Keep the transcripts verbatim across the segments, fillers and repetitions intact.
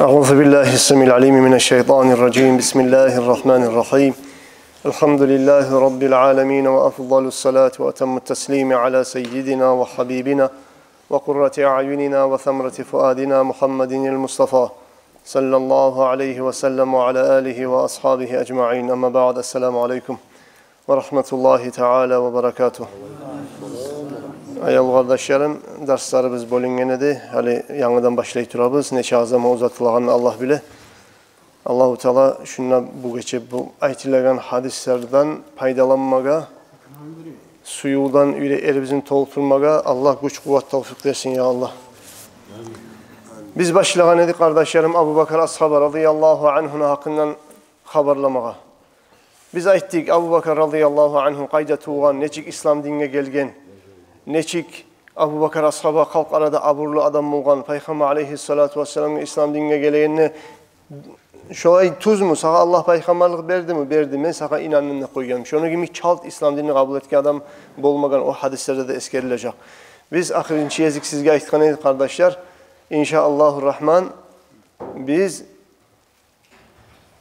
أعوذ بالله السميع العليم من الشيطان الرجيم. بسم الله الرحمن الرحيم. الحمد لله رب العالمين، وأفضل الصلاة وأتم التسليم على سيدنا وحبيبنا وقرة أعيننا وثمرة فؤادنا محمد المصطفى صلى الله عليه وسلم وعلى آله وأصحابه أجمعين. أما بعد، السلام عليكم ва рагьматуллагьи таала ва баракатугь. Аявлу къардашларым, дарсларыбыз бёлюнген эди. Гьали янгыдан башлай турабыз. Нече заман узатылагъанын Аллагь биле. Аллагьу Таала шунда бу гече бу айтылагъан гьадислерден пайдаланмагъа, сюювден юреклерибизни толтурмагъа Аллагь гюч, къуват, тавфикъ берсин, я Аллагь. Биз башлагъан эдик, къардашларым, Абубакар асгьаба радияллагьу ангьуну гьакъындан хабарламагъа. Биз айтдыкъ, Абубакар радияллагьу ангьу къайда тувгъан, нечик ислам динге гелген, нечик Абубакар асгьаба халкъ арада абурлу адам болгъан, Пайхаммар алейгьиссалату вассаламгъа ислам динге гелгенде, шолай тюзмю, сагъа Аллагь пайхаммарлыкъ бердими? Берди. Мен сагъа инандым деп къойгъан. Шону йимик чалт ислам динни къабул этген адам болмагъан, о гьадислерде де эсгерилежек. Биз ахырынчы гезик сизге айтгъан эдик, къардашлар, иншааллагьу рагьман, биз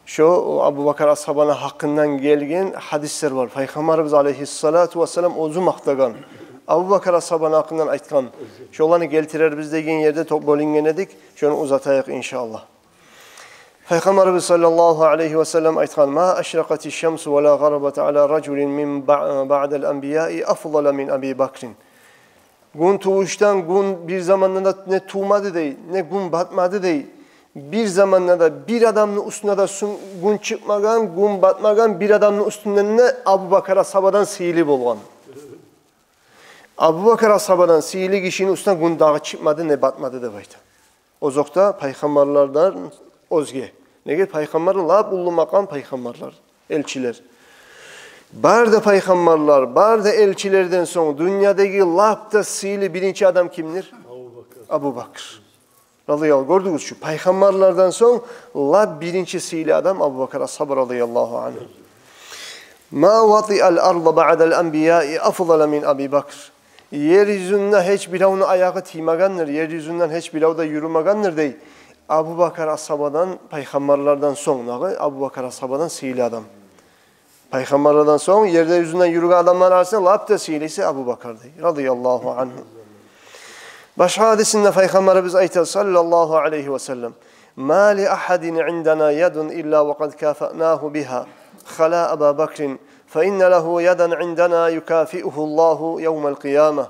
шо Абубакар асгьабаны гьакъындан гелген гьадислер бар. Пайхаммарыбыз алейгьиссалату вассалам оьзю макътагъан, Абубакар асгьабаны гьакъындан айтгъан. Шоланы гелтирербиз деген ерде топ бёлюнген эдик. Шону узатайыкъ, иншааллагь. Пайхаммарыбыз саллаллагьу алейгьи ва саллам айтгъан: «Ма ашракъати шамсу ва ла гъарабат ала ражулин мин ба-, баъдал анбияи афдала мин Аби Бакрин». Гюн тувушдан гюн бир заманда да не тувмады дей, не гюн батмады дей. Бир заманда да бир адамны уьстюне де сюн-, гюн чыкъмагъан, гюн батмагъан бир адамны уьстюнден де Абубакар асгьабадан сыйлы болгъан. Абубакар асгьабадан сыйлы гишини уьстюне гюн дагъы чыкъмады, не батмады деп айта. Озокъда, пайхаммарлардан оьзге. Неге, пайхаммарлар лап уллу макъам, пайхаммарлар, элчилер. Бары да пайхаммарлар, бары да элчилерден сонг дюньядагъы лап да сыйлы биринчи адам кимдир? Абубакар. Абубакар. Радияллагьу, гёрдюгюз чю, пайхаммарлардан сонг лап биринчи сыйлы адам Абубакар асгьаба радияллагьу ангьу. «Ма ватиал арда баъдал анбияи афдала мин Аби Бакр». Ер юзюнде гьеч биревню аягъы тиймегендир, ер юзюнден гьеч бирев де юрюмегендир дей, Абубакар асгьабадан, пайхаммарлардан сонг дагъы Абубакар асгьабадан сыйлы адам. Пайхаммарлардан сонг ер юзюнден юрюген адамлар арасында лап да сыйлысы Абубакар дей, радияллагьу ангьу. Башгъа гьадисинде пайхаммарыбыз айта, саллаллагьу алейгьи ва саллам: «Ма ли ахадин индана ядун илла ва къад кафаънагьу бигьа, хала Аба Бакрин, фа инна лагьу ядан индана юкафиугьу Аллагьу явмал къияма.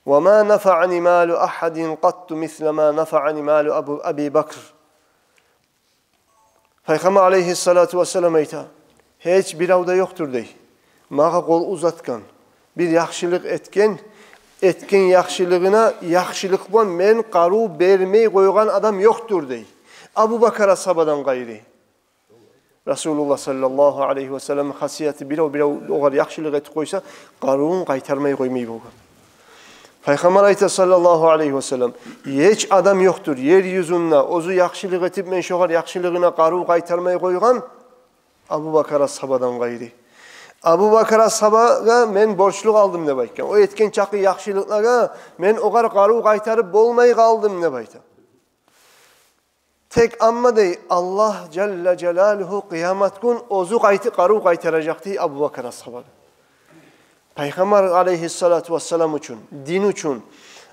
Ва ма нафаъани малу ахадин къатту мисла ма нафаъани малу Абу, Аби Бакр». Пайхаммар алейгьиссалату вассалам айта: «Гьеч бирев де ёкъдур, – дей, – магъа къол узатгъан, бир яхшылыкъ этген, этген яхшылыгъына яхшылыкъ булан мен къару бермей къойгъан адам ёкъдур, – дей, – Абубакар асгьабадан къайры». Расулуллагь саллаллагьу алейгьи ва саллам хасияты: бирев, бирев огъар яхшылыкъ этип къойса, къарувун къайтармай къоймай болгъан. Пайхаммар айта, саллаллагьу алейгьи ва саллам: «Гьеч адам ёкъдур ер юзюнде, оьзю яхшылыкъ этип, мен шогъар яхшылыгъына къару къайтармай къойгъан, Абубакар асгьабадан къайры. Абубакар асгьабагъа мен борчлу къалдым, – деп айтгъан. – О этген чакъы яхшылыкълагъа мен огъар къару къайтарып болмай къалдым», – деп айта. Тек амма, – дей, – Аллагь жалла жалалугьу къыямат гюн оьзю къайтып къару къайтаражакъ, – дей, – Абубакар асгьабагъа». Пайхаммар алейгьиссалату вассалам учун, дин учун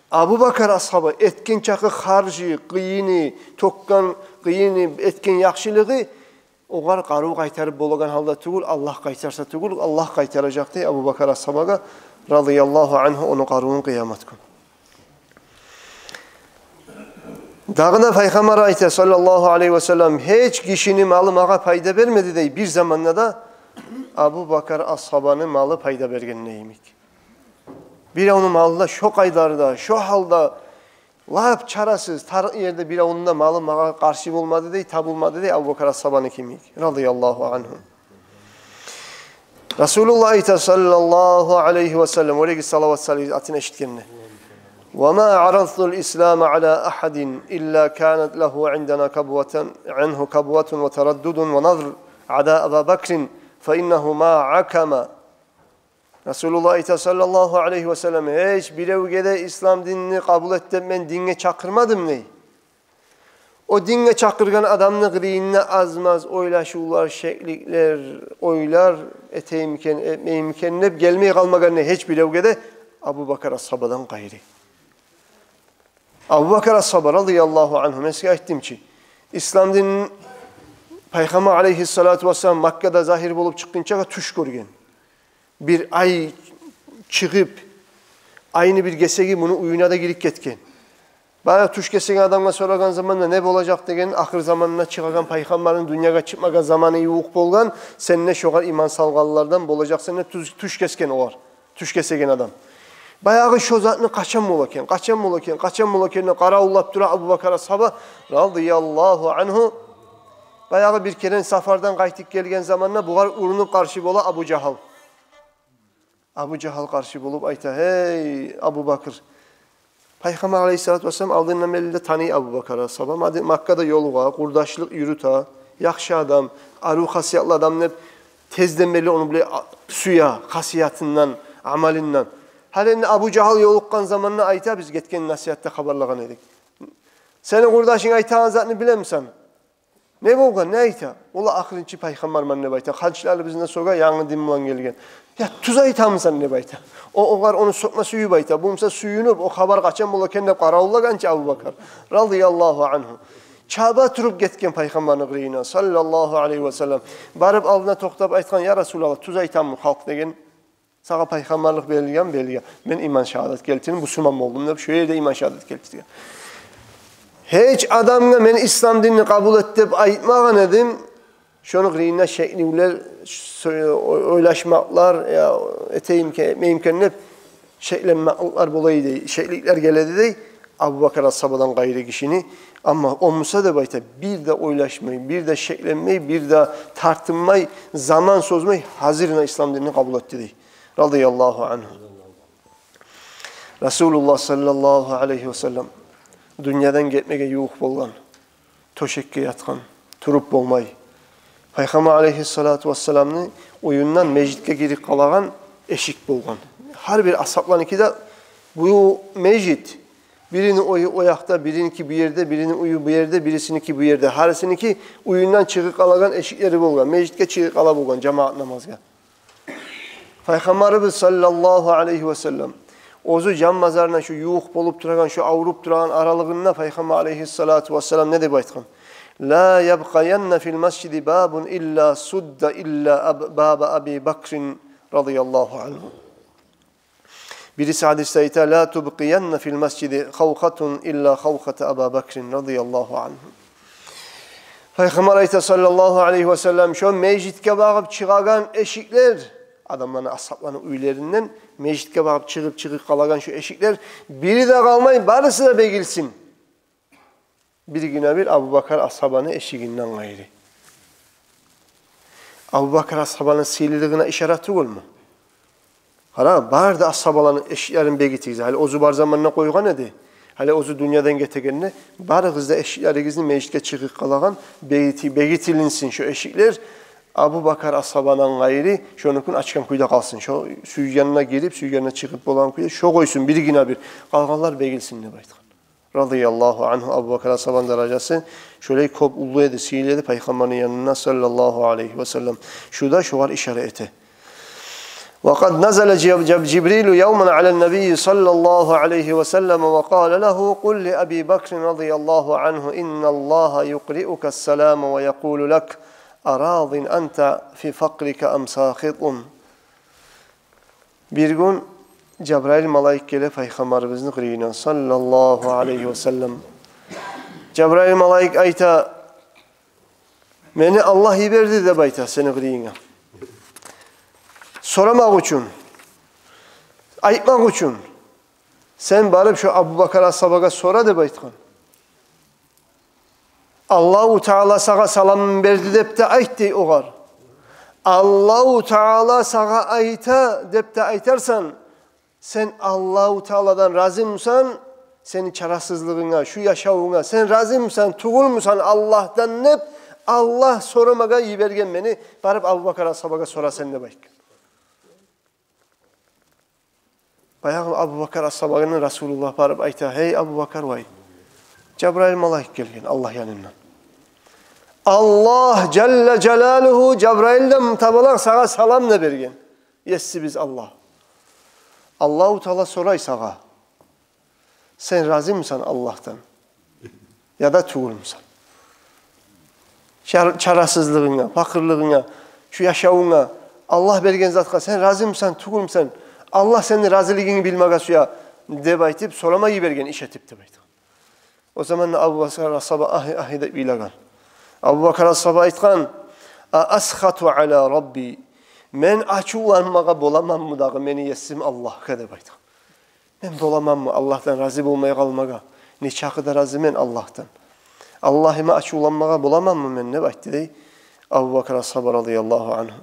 Абубакар асгьаба этген чакъы харжы, къыйыны, тёкген къыйыны, этген яхшылыгъы огъар къару къайтарып болагъан гьалда тюгюл, Аллагь къайтарса тюгюл, Аллагь къайтаражакъ, – дей, – Абубакар асгьабагъа, радияллагьу ангьу, ону къарувун къыямат гюн. Дагъы да пайхаммар айта, саллаллагьу алейгьи ва саллам: «Гьеч гишини малы магъа пайда бермеди, – дей, – бир заманда да Абубакар асгьабаны малы пайда бергенде йимик». Биревню малы да шо къайдада, шо гьалда, лап чарасыз, тар ерде биревню де малы магъа къаршы болмады, – дей, – табылмады, – дей, – Абубакар асгьабаны йимик, радияллагьу ангьу. Расулуллагь айта, саллаллагьу алейгьи ва саллам, олеге салават салыгъыз, атын эшитгенде: «Ва ма араздул ислама ала ахадин илла канат лагьу индана кабватан, ангьу кабватун ва тараддудун ва назр ада Аба Бакрин, фа иннагьу ма акама». Расулуллагь айта, саллаллагьу алейгьи ва саллам: «Гьеч биревге де ислам динни къабул эт деп мен динге чакъырмадым, – дей, о динге чакъыргъан адамны къырыйында аз-маз ойлашывлар, шекликлер, ойлар, этеймикен, этмеймикен деп гелмей къалмагъан не гьеч биревге де, Абубакар асгьабадан къайры. Абубакар асгьаба радияллагьу ангьу, мен сизге айтдым чы, ислам дин Пайхаммар алайгьиссалату вассалам Маккада загьир болуп чыкъгъынчагъа тюш гёрген. Бир ай чыгъып, айны бир гесеги муну уьюне де гирип гетген. Баягъы тюш гесеген адамгъа сорагъан заманда не болажакъ деген, ахыр заманда чыгъагъан пайхаммарны дюньягъа чыкъмагъа заманы ювукъ болгъан, сен де шогъар иман салгъанлардан болажакъсан деп тюш, тюш гесген огъар. Тюш гесеген адам. Баягъы шо затны къачан бола экен, къачан бола экен, къачан бола экен деп къаравуллап тура Абубакар асгьаба радияллагьу ангьу. Баягъы бир керен сапардан къайтып гелген заманда бугъар урунуп къаршы бола Абу Жагьал. Абу Жагьал къаршы болуп айта: «Гьей, Абубакр». Пайхаммар алайгьиссалату вассалам алдындан берли де таный Абубакар асгьаба. Мади-, Маккада ёлугъа, къурдашлыкъ юрюте, яхшы адам, арив хасиятлы адам деп тезден берли ону биле а-, сюе, хасиятындан, амалындан. Гьали энди Абу Жагьал ёлукъгъан заманда айта, биз гетген насигьатда хабарлагъан эдик: «Сени къурдашынг айтагъан затны билемисен?» «Не болгъан, не айта?» «Валлагь, ахырынчы пайхаммарман деп айта. Ханчларыбызны да сёге, янгы дин булан гелген». «Я, тюз айтамысан?» деп айта. О, огъар ону сёкме сююп айта. Бу буса сююнюп, о хабар къачан бола экен деп къаравуллагъан чы Абубакар радияллагьу ангьу. Чаба туруп гетген пайхаммарны къырыйына, саллаллагьу алайгьи ва саллам. Барып алдына токътап айтгъан: «Я Расулаллагь, тюз айтамы халкъ?» деген. «Сагъа пайхаммарлыкъ берилген, берилген. Мен иман шагьадат гелтирдим, бусурман болдум», — деп, шо ерде иман шагьадат гелтирген. «Гьеч адамгъа мен ислам динни къабул эт деп айтмагъан эдим». Шону къырыйында шекливлер, сё-, о-, ойлашмакълар, я, этеймикен, этмеймикен деп шекленмакълар бола эди, шекликлер геле эди дей Абубакар асгьабадан къайры гишини. Амма о буса деп айта, бир де ойлашмай, бир де шекленмей, бир де тартынмай, заман созмай, гьазирина ислам динни къабул этди дей. Радияллагьу ангьу. Расулуллагь саллаллагьу алайгьи ва саллам дюньядан гетмеге ювукъ болгъан, тёшекге ятгъан, туруп болмай. Пайхаммар алайгьиссалату вассаламны уьюнден межитге гирип къалагъан эшик болгъан. Гьар бир асгьабланыки де бу межит, бирини уьюю о якъда, бириники бу ерде, бирини уьюю бу ерде, бирисиники бу ерде. Гьарисиники уьюнден чыгъып къалагъан эшиклери болгъан. Межитге чыгъып къала болгъан жамагьат намазгъа. Пайхаммарыбыз саллаллагьу алайгьи ва саллам оьзю жан мазарына шу ювукъ болуп турагъан, шу авруп турагъан аралыгъында Пайхаммар алайгьиссалату вассалам не деп айтгъан? «Ла ябкъаянна фил масжиди бабун илла судда илла аб-, баба Аби Бакрин радияллагьу ангьу». Бириси гьадисде айта: «Ла тубкъиянна фил масжиди хавхатун илла хавхата Аба Бакрин радияллагьу ангьу». Пайхаммар айта саллаллагьу алайгьи ва саллам: «Шо межитге багъып чыгъагъан эшиклер, адамланы, асгьабланы уьйлеринден межитге багъып чыгъып, чыгъып къалагъан шо эшиклер, бири де къалмай, барысы да бегилсин. Биргине бир Абубакар асгьабаны эшигинден къайры». Абубакар асгьабаны сыйлылыгъына ишара тюгюлмю? Къара, бары да асгьабаланы эшиклерин бегитигиз. Гьали оьзю бар заманда къойгъан эди. Гьали оьзю дюньядан гетегенде: «Барыгъыз да эшиклеригизни межитге чыгъып къалагъан бегити-, бегитилинсин шо эшиклер. Абубакар асгьабадан къайры шонукюн ачгъан кюйде къалсын. Шо сюйгенине гирип, сюйгенине чыгъып болагъан кюйде шо къойсун биргине бир. Къалгъанлар бегилсин», — деп айтгъан. Радияллагьу ангьу. Абубакар асгьабаны даражасы шолай кёп уллу эди, сыйлы эди Пайхаммарны янында саллаллагьу алайгьи ва саллам. Шу да шогъар ишара эте. وقد نزل جب-، جب-، جبريل يوما على النبي صلى الله عليه وسلم وقال له: «قل لأبي بكر رضي الله عنه إن الله يقرئك السلام ويقول لك: أراض أنت في فقرك أم ساخط؟» Бир гюн Жабраил малайик геле Пайхаммарыбызны къырыйына, саллаллагьу алайгьи ва саллам. Жабраил малайик айта: «Мени Аллагь йиберди, — деп айта, — сени къырыйынга сорамакъ учун, айтмакъ учун. Сен барып шо Абубакар асгьабагъа сора, — деп айтгъан. — Аллагьу Таала сагъа саламын берди деп де айт, — дей, — огъар. Аллагьу Таала сагъа айта деп де айтарсан, сен Аллагьу Тааладан разимусан, сени чарасызлыгъынга, шу яшавунга сен разимусан, тюгюлмюсен Аллагьдан деп, Аллагь сорамагъа йиберген мени, барып Абубакар асгьабагъа сора сен», — деп айтгъан. Баягъы Абубакар асгьабагъа Расулуллагь барып айта: «Гьей, Абубакар, вай, Жабрайыл малайик гелген Аллагь янындан. Аллагь жалла жалалугьу Жабрайылдан табалакъ сагъа салам да берген. Есибиз Аллагь. Аллагьу Таала сорай сагъа: сен разимисен Аллагьдан яда тюгюлмюсен? Чар-, чарасызлыгъынга, пакъырлыгъынга, шу яшавунга, Аллагь берген затгъа сен разимисен, тюгюлмюсен? Аллагь сени разилигингни билмеге сюе деп айтып, сорама йиберген иш этип деп айта. О заманда Абубакар асгьаба ахи, ахи деп йылагъан. Абубакар асгьаба айтгъан: «А асхату ала Рабби? Мен ачувланмагъа боламанмы дагъы мени есим Аллагьгъа?» — деп айтгъан. «Мен боламанмы Аллагьдан рази болмай къалмагъа? Нечакъы да разимен Аллагьдан. Аллагьыма ачувланмагъа боламанмы мен?» — деп айтды дей Абубакар асгьаба радияллагьу ангьу.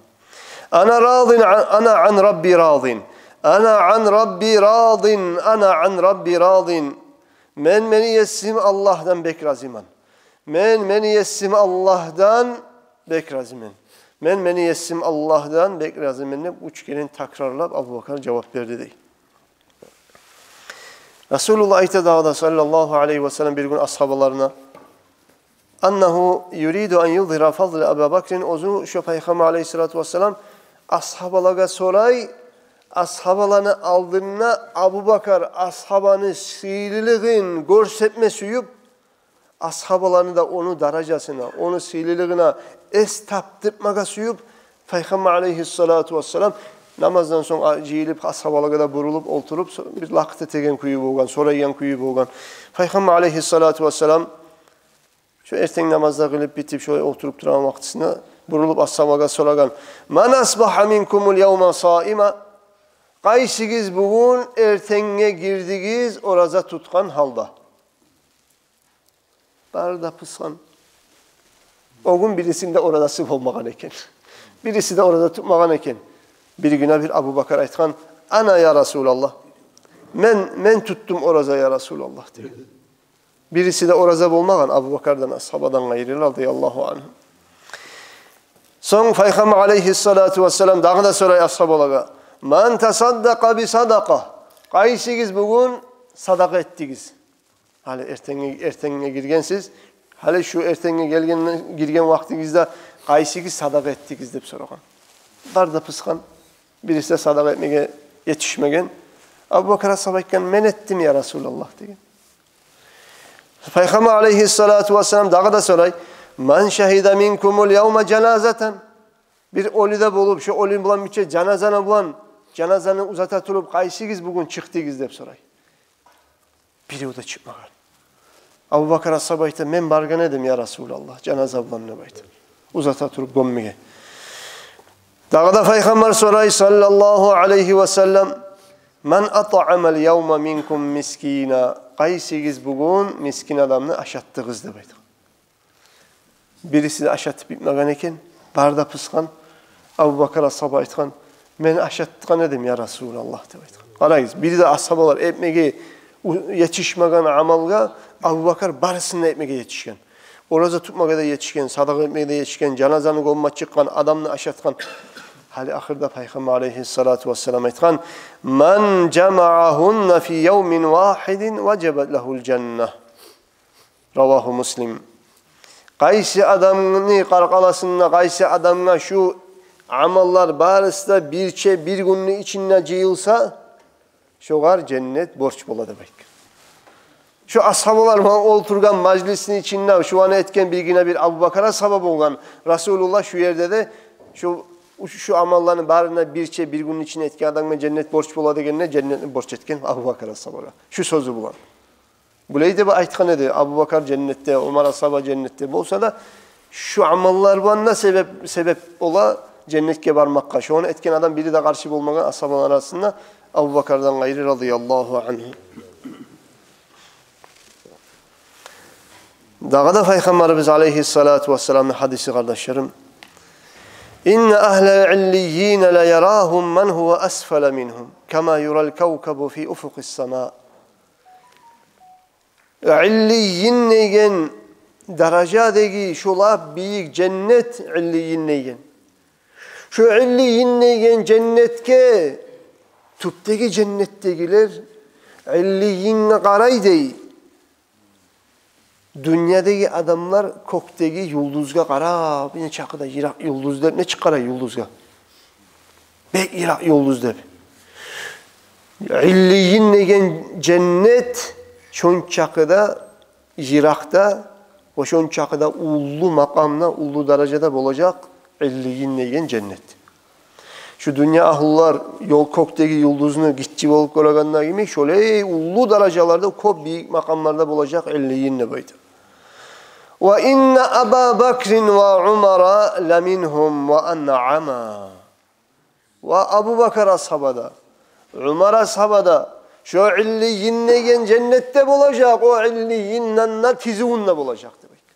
«Ана радин, а-, ана ан Рабби радин. Ана ан Рабби радин, ана ан Рабби радин». Мен мени есим Аллагьдан бек разимен. Мен мени есим Аллагьдан бек разимен. Мен мени есим Аллагьдан бек разимен деп уьч керен такрарлап Абубакар жавап берди дей. Расулуллагь айта дагъы да, саллаллагьу алайгьи ва саллам, бир гюн асгьабаларына: «Аннагьу юриду ан юзгьира фазла Аби Бакрин». Оьзю, шо Пайхаммар алайгьиссалату вассалам асгьабалагъа сорай, асгьабаланы алдында Абубакар асгьабаны сыйлылыгъын гёрсетме сююп, асгьабаланы да ону даражасына, ону сыйлылыгъына эс тапдыртмагъа сююп, Пайхаммар алайгьиссалату вассалам намаздан сонг а-, жыйылып, асгьабалагъа да бурулуп, олтуруп, со-, бир лакъыр этеген кюю болгъан, сорайгъан кюю болгъан. Пайхаммар алайгьиссалату вассалам шо эртен намазда къылып битип, шолай олтуруп турагъан вакътисинде бурулуп асгьабагъа сорагъан: «Ман асбагьа минкумул явма саима?» Къайсыгъыз бугюн эртенге гирдигиз ораза тутгъан гьалда? Бары да пысгъан. О гюн бирисини де оразасы болмагъан экен. Бириси де ораза тутмагъан экен. Бир гюн бир Абубакар айтгъан: «Ана, я Расулаллагь. Мен, мен тутдум ораза, я Расулаллагь», — деген. Бириси де ораза болмагъан Абубакардан, асгьабадан къайры, радияллагьу ангьу. Сонг Пайхаммар алайгьиссалату вассалам дагъы да сорай асгьабалагъа: «Ман тасаддакъа би садакъа?» Къайсыгъыз бугюн садакъа этдигиз? Гьали эртенге, эртенге гиргенсиз. Гьали шу эртенге гелген, гирген вакътигизде къайсыгъыз садакъа этдигиз деп сорагъан. Бары да пысгъан. Бириси де садакъа этмеге етишмеген. Абубакар асгьаба айтгъан: «Мен этдим, я Расулаллагь», — деген. Пайхаммар алайгьиссалату вассалам дагъы да сорай: «Ман шагьида минкумул явма жаназатан?» Бир оьлю де болуп, шо оьлю булан бирче жаназаны булан, жаназаны узата туруп, къайсыгъыз бугюн чыкъдыгъыз деп сорай. Бирев де чыкъмагъан. Абубакар асгьаба айта: «Мен баргъан эдим, я Расулаллагь, жаназа булан», — деп айта. Узата туруп гёммеге. Дагъы да Пайхаммар сорай, саллаллагьу алайгьи ва саллам: «Ман атъамал явма минкум мискина?» Къайсыгъыз бугюн мискин адамны ашатдыгъыз деп айта. Бириси де ашатып битмеген экен, бары да пысгъан. Абубакар асгьаба айтгъан: «Мен ашатгъан эдим, я Расулаллагь», — деп айтгъан. Къарагъыз, бири де асгьабалар этмеге у-, етишмеген амалгъа Абубакар барысын да этмеге етишген. Ораза тутмагъа да етишген, садакъа этмеге де етишген, жаназаны гёмме чыкъгъан, адамны ашатгъан. Гьали ахырда Пайхаммар алайгьиссалату вассалам айтгъан: «Ман жамагьагьунна фи явмин вагьидин важабат лагьул жанна». Равагьу Муслим. Къайсы адамны къаркъарасында, къайсы адамгъа шу амаллар барысы да бирче бир гюнню ичинде жыйылса, шогъар женнет борч бола деп айтгъан. Шу асгьабалар булан олтургъан мажлисни ичинде шуланы этген биргине бир Абубакар асгьаба болгъан. Расулуллагь шу ерде де шу, шу амалланы барын да бирче бир гюнню ичинде этген адамгъа женнет борч бола дегенде, женнетни борч этген Абубакар асгьабагъа. Шу сёзю булан. Булай деп айтгъан эди: Абубакар женнетде, Умар асгьаба женнетде болса да, шу амаллар булан да себеп, себеп бола женнетге бармакъгъа. Шону этген адам бири де къаршы болмагъан асгьабалар арасында Абубакардан къайры, радияллагьу ангьу. Дагъы да Пайхаммарыбыз алайгьиссалату вассаламны гьадиси, къардашларым: «Инна агьлал иллийина ла ярагьум ман гьува асфала мингьум, кама юрал кавкабу фи уфукъис сама». Иллийин деген даражадагъы шо лап бийик женнет, иллийин деген. Шо иллийин деген женнетге тюпдеги женнетдегилер иллийинге къарай дей. Дюньядагъы адамлар кёкдеги юлдузгъа къарап, не чакъы да йыракъ юлдуз деп, нечик къарай юлдузгъа? Бек йыракъ юлдуз деп. Иллийин деген женнет шончакъы да йыракъда, ва шончакъы да уллу макъамда, уллу даражада болажакъ Иллийин деген женнет. Шу дюнья агьлулар ёл кёкдеги юлдузну гиччи болуп гёрегенде йимик, шолай уллу даражаларда, кёп бийик макъамларда болажакъ Иллийин деп айта. Ва инна Аба Бакрин ва Умара ламинхум ва ана ама. Ва Абу Бакар асгьаба да, Умар асгьаба да шо Иллийин деген женнетде болажакъ, о Иллийинден де тизивюнде болажакъ деп айта.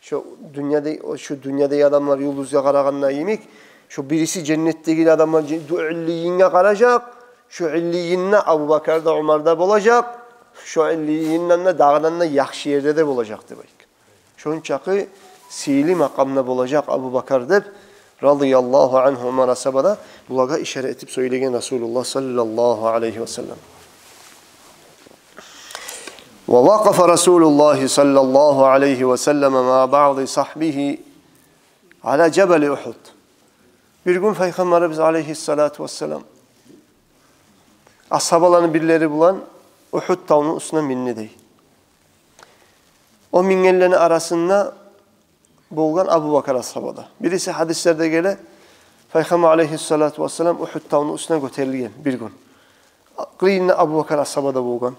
Шо дюньяда, шо дюньядагъы адамлар юлдузгъа къарагъанда йимик, шо бириси женнетдеги адамлар же-, ду-, Иллийинге къаражакъ, шо Иллийинде Абу Бакар да, Умар да болажакъ, шо Иллийинден де дагъыдан да яхшы ерде де болажакъ деп айта. Шончакъы сыйлы макъамда болажакъ Абу Бакар деп, радияллагьу ангьу, Умар асгьаба да, булагъа ишара этип сёйлеген Расулуллагь саллаллагьу алайгьи ва саллам. Ва вакъафа Расулуллагь саллаллагьу алайгьи ва саллам ма баъди сагьбигьи ала жабали Угьуд. Бир гюн Пайхаммарыбыз алайгьиссалату вассалам асгьабаланы бирлери булан Угьуд тавну уьстюне минди дей. О мингенлени арасында болгъан Абу Бакар асгьаба да. Бириси гьадислерде геле, Пайхаммар алайгьиссалату вассалам Угьуд тавну уьстюне гётерилген бир гюн. Къырыйында Абу Бакар асгьаба да болгъан,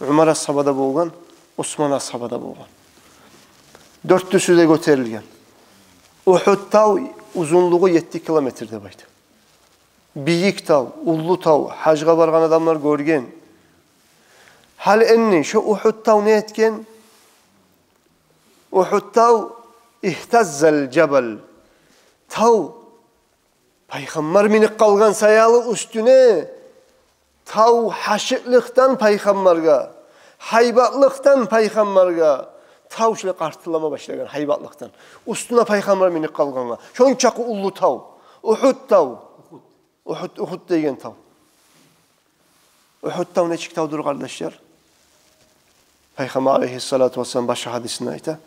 Умар асгьаба да болгъан, Усман асгьаба да болгъан. Дёртюсю де гётерилген. Угьуд тав узунлугъу етти километр деп айта. Бийик тав, уллу тав, гьажгъа баргъан адамлар гёрген. Гьали энни шо Угьуд тав не этген? Угьуд тав, игьтаззал жабал. Тав, Пайхаммар минип къалгъан саялы уьстюне, тав гьашыкълыкъдан Пайхаммаргъа, гьайбатлыкъдан Пайхаммаргъа, тав шулай къартыллама башлагъан гьайбатлыкъдан. Уьстюне Пайхаммар минип къалгъангъа. Шончакъы уллу тав. Угьуд тав. Угьуд, Угьуд деген тав. Угьуд тав нечик тавдур, къардашлар? Пайхаммар алайгьиссалату вассалам башгъа гьадисинде айта: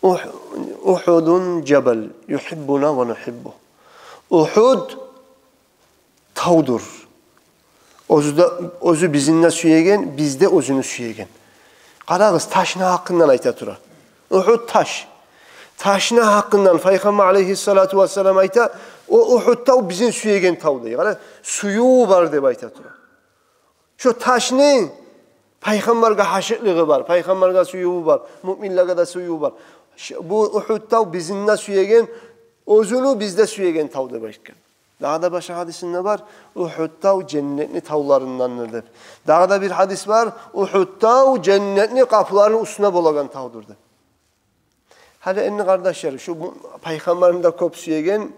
«Угь-, Угьудун жабал, югьиббуна ва нугьиббу». Угьуд тавдур. Оьзю де, оьзю бизин де сюеген, биз де оьзюню сюеген. Къарагъыз, ташны гьакъындан айта тура. Угьуд таш. Ташны гьакъындан Пайхаммар алайгьиссалату вассалам айта: «О Угьуд тав бизин сюеген тав», — дей. Къара, сюювю бар деп айта тура. Шо ташны Пайхаммаргъа гьашыкълыгъы бар, Пайхаммаргъа сюювю бар, муъминлеге де сюювю бар. Ш-, бу Угьуд тав бизин де сюеген, оьзюню биз де сюеген тав деп айтгъан. Дагъы да башгъа гьадисинде бар: «Угьуд тав женнетни тавларындандыр», — деп. Дагъы да бир гьадис бар: «Угьуд тав женнетни къапуларыны уьстюне болагъан тавдур», — деп. Гьали энни, къардашлар, шу бу Пайхаммарны да кёп сюеген,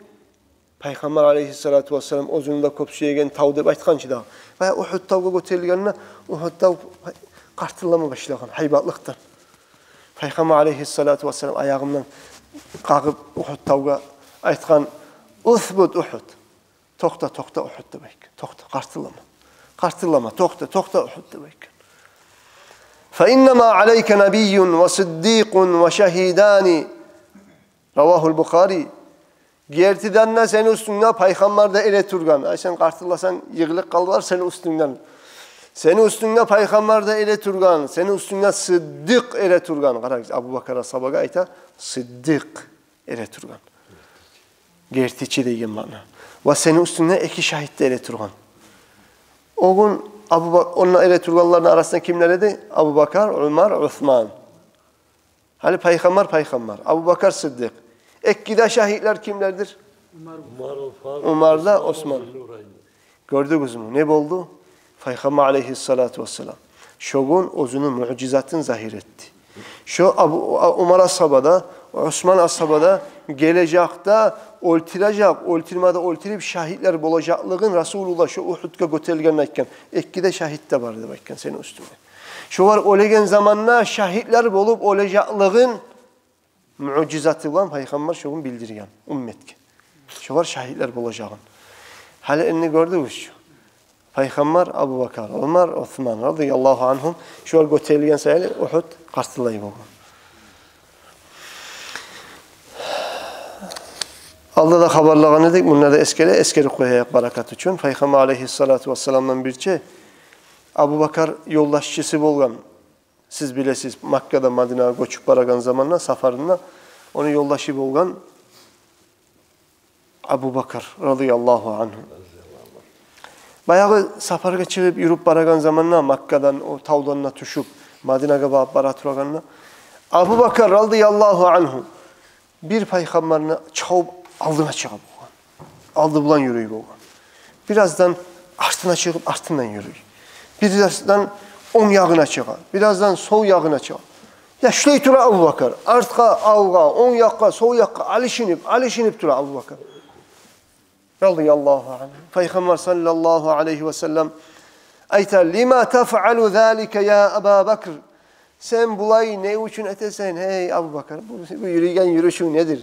Пайхаммар алайгьиссалату вассалам оьзюню де кёп сюеген тав деп айтгъан чы дагъы. Баягъы Угьуд тавгъа гётерилгенде, Угьуд тав къартыллама башлагъан гьайбатлыкъдан. Пайхаммар алайгьиссалату вассалам аягъындан къагъып Угьуд тавгъа айтгъан: «Усбут, Угьуд! Токъта, токъта, Угьуд», — деп айтгъан. «Токъта, къартыллама. Къартыллама, токъта, токъта, Угьуд», — деп айтгъан. «Фа иннама алайка набийюн ва сиддикъун ва шагьидани». Равагьул Бухари. Гертиден де сени уьстюнгде Пайхаммар да эретургъан. Ай, сен къартылласанг, йыгъылып къалар сени уьстюнгден. Сени уьстюнгде Пайхаммар да эретургъан, сени уьстюнгде Сиддикъ эретургъан. Къарагъыз, Абу Бакар асгьабагъа айта, Сиддикъ эретургъан. Гертичи деген маъна. Ва сени уьстюнгде эки шагьит де эретургъан. О гюн Абу Ба-, онда эретургъанланы арасында кимлер эди? Абу Бакар, Умар, Усман. Гьали Пайхаммар, Пайхаммар. Абу Бакар Сиддикъ. Эки де шагьитлер кимлердир? Умар. Умар да Осман. Гёрдюгюзмю? Не болду? Пайхаммар алайгьиссалату вассалам шо гюн оьзюню муъжизатын загьир этди. Шо Абу, Умар асгьаба да, Осман асгьаба да гележекде оьлтюрежек, оьлтюрме де оьлтюрюп, шагьитлер болажакълыгъын Расулуллагь шо Угьудгъа гётерилгенде айтгъан. Эки де шагьит де бар деп айтгъан сени уьстюнгде. Шолар оьлеген заманда шагьитлер болуп оьлежекълигин муъжизаты булан Пайхаммар шо гюн билдирген умметге. Шолар шагьитлер болажагъын. Гьали энни гёрдюгюз чю. Пайхаммар, Абубакар, Умар, Осман радияллагьу ангьум, шулар гётерилген саялы Угьуд къартылай болгъан. Алда да хабарлагъан эдик, мунда да эсгере, эсгерип къояйыкъ баракат учун. Пайхаммар алайгьиссалату вассаламдан бирче Абубакар ёлдашчысы болгъан. Сиз билесиз, Маккадан Мадинагъа гёчюп барагъан заманда, сапарында ону ёлдашы болгъан Абубакар радияллагьу ангьу. Баягъы сапаргъа чыгъып, юрюп барагъан заманда, Маккадан, о тавдан да тюшюп, Мадинагъа багъып бара турагъанда, Абубакар радияллагьу ангьу бир пайхаммарны чабып алдына чыгъа болгъан. Алды булан юрюй болгъан. Бираздан артына чыгъып, артындан юрюй. Бираздан онг ягъына чыгъа. Бираздан сол ягъына чыгъа. Я шулай тура Абубакар. Артгъа, алгъа, онг якъгъа, сол якъгъа алышынып, алышынып тура Абубакар радияллагьу ангьу. Пайхаммар саллаллагьу алайгьи васаллам айта: «Лима тафъалу залика, я Аба Бакр?» Сен булай не учун этесен, гьей Абубакар? Бу, бу юрюйген юрюшюнг недир?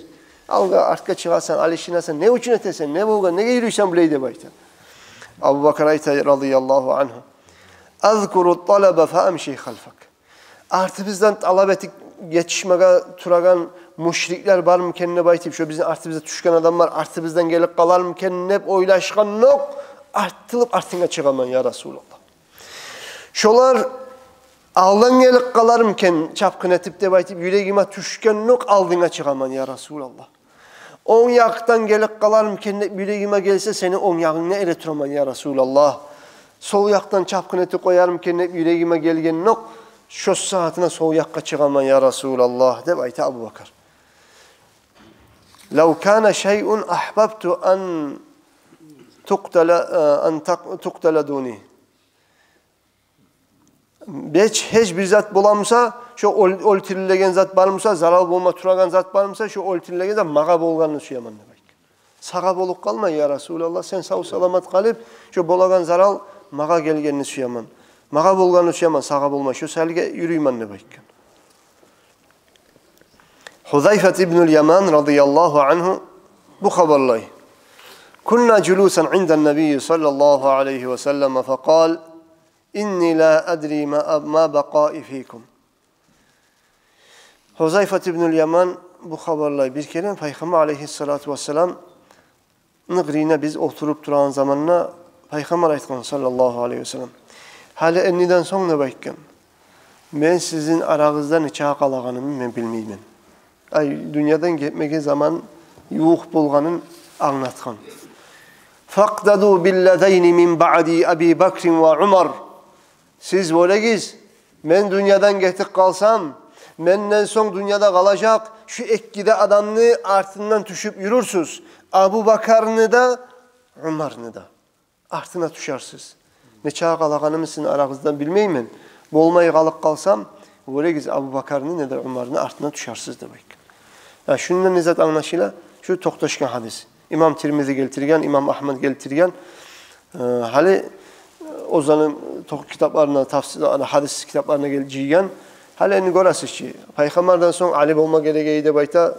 Алгъа, артгъа чыгъасан, алышынасан. Не учун этесен? Не болгъан? Неге юрюйсен булай? — деп айта. Абубакар айта радияллагьу ангьу: «Азкуру талаба фа амши халфак». Артыбыздан талап этип етишмеге турагъан мушриклер бармы экен деп айтып, шо бизин артыбызда тюшген адамлар артыбыздан гелип къалармы экен деп ойлашгъандокъ, артылып артынга чыгъаман, я Расулаллагь. Шолар алдан гелип къалармы экен чапгъын этип деп айтып, юрегиме тюшгендокъ, алдынга чыгъаман, я Расулаллагь. Онг якъдан гелип къалармы экен деп юрегиме гелсе, сени онг ягъынгда эретураман, я Расулаллагь. Сол якъдан чапгъын этип къоярмы экен деп юрегиме гелгендокъ, шо сагьатына сол якъгъа чыгъаман, я Расулаллагь, деп айта Абубакар. «Лав кана шайъун ахбабту ан туктала, ан так-, туктала дуни». Гьеч, гьеч бир зат боламыса, шо оьл-, оьлтюрюлеген зат бармыса, зарал болма турагъан зат бармыса, шо оьлтюрюлеген зат магъа болгъанны сюемен деп айтгъан. Сагъа болуп къалмай, я Расулаллагь, сен сав-саламат къалып, шо болагъан зарал магъа гелгенни сюемен. Магъа болгъанны сюемен, сагъа болмай, шо саялы юрюймен деп айтгъан. Гьузайфат ибнуль Яман радияллагьу ангьу бу хабарлай: «Кунна жулусан индаль-Набийи саллаллагьу алайгьи ва саллам факъал: инни ла адри ма, ма бакъаи фикум». Гьузайфат ибнуль Яман бу хабарлай: бир керен Пайхаммар алайгьиссалату вассаламны къырыйына биз олтуруп турагъан заманда Пайхаммар айтгъан саллаллагьу алайгьи ва саллам: «Гьали энниден сонг, — деп айтгъан, — мен сизин арагъызда нечакъы къалагъанымны мен билмеймен». Ай, дюньядан гетмеге заман ювукъ болгъанын англатгъан. «Факътаду биллазайни мин баъди Аби Бакрин ва Умар». Сиз билегиз, мен дюньядан гетип къалсам, менден сонг дюньяда къалажакъ шу эки де адамны артындан тюшюп юрюрсюз. Абубакарны да, Умарны да артына тюшерсиз. Нечакъы къалагъанымны сизин арагъыздан билмеймен. Болмай къалып къалсам, билегиз, Абубакарны не де Умарны артына тюшерсиз деп айтгъан. Я, шундан не зат англашыла? Шу токъташгъан гьадис. Имам Тирмизи гелтирген, имам Агьмад гелтирген. Э, гьали, э, оьзлени токъ-, китапларына, тафсир, ана, гьадис китапларына гел-, жыйгъан. Гьали энни гёресиз чи, Пайхаммардан сонг Али болма герек эди деп айта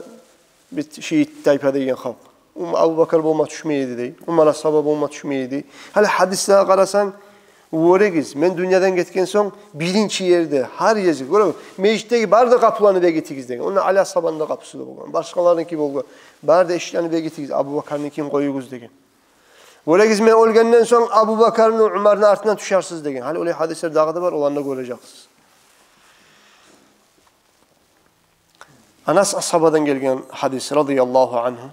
бир шиит тайпа деген халкъ. Ум-, Абубакар болма тюшмей эди дей. Умар асгьаба болма тюшмей эди. Гьали гьадислеге къарасанг, билегиз, мен дюньядан гетген сонг биринчи ерде, гьар ерде, гёре, межитдеги бары да къапуланы бегитигиз деген. Онда Али асгьабаны да къапусу да болгъан, башгъаларыныки болгъан. Бары да эшиклени бегитигиз, Абубакарныкин къоюгъуз деген. Билегиз, мен оьлгенден сонг Абубакарны, Умарны артына тюшерсиз деген. Гьали олай гьадислер дагъы да бар, оланы да гёрежексиз. Анас асгьабадан гелген гьадис, радияллагьу ангьу.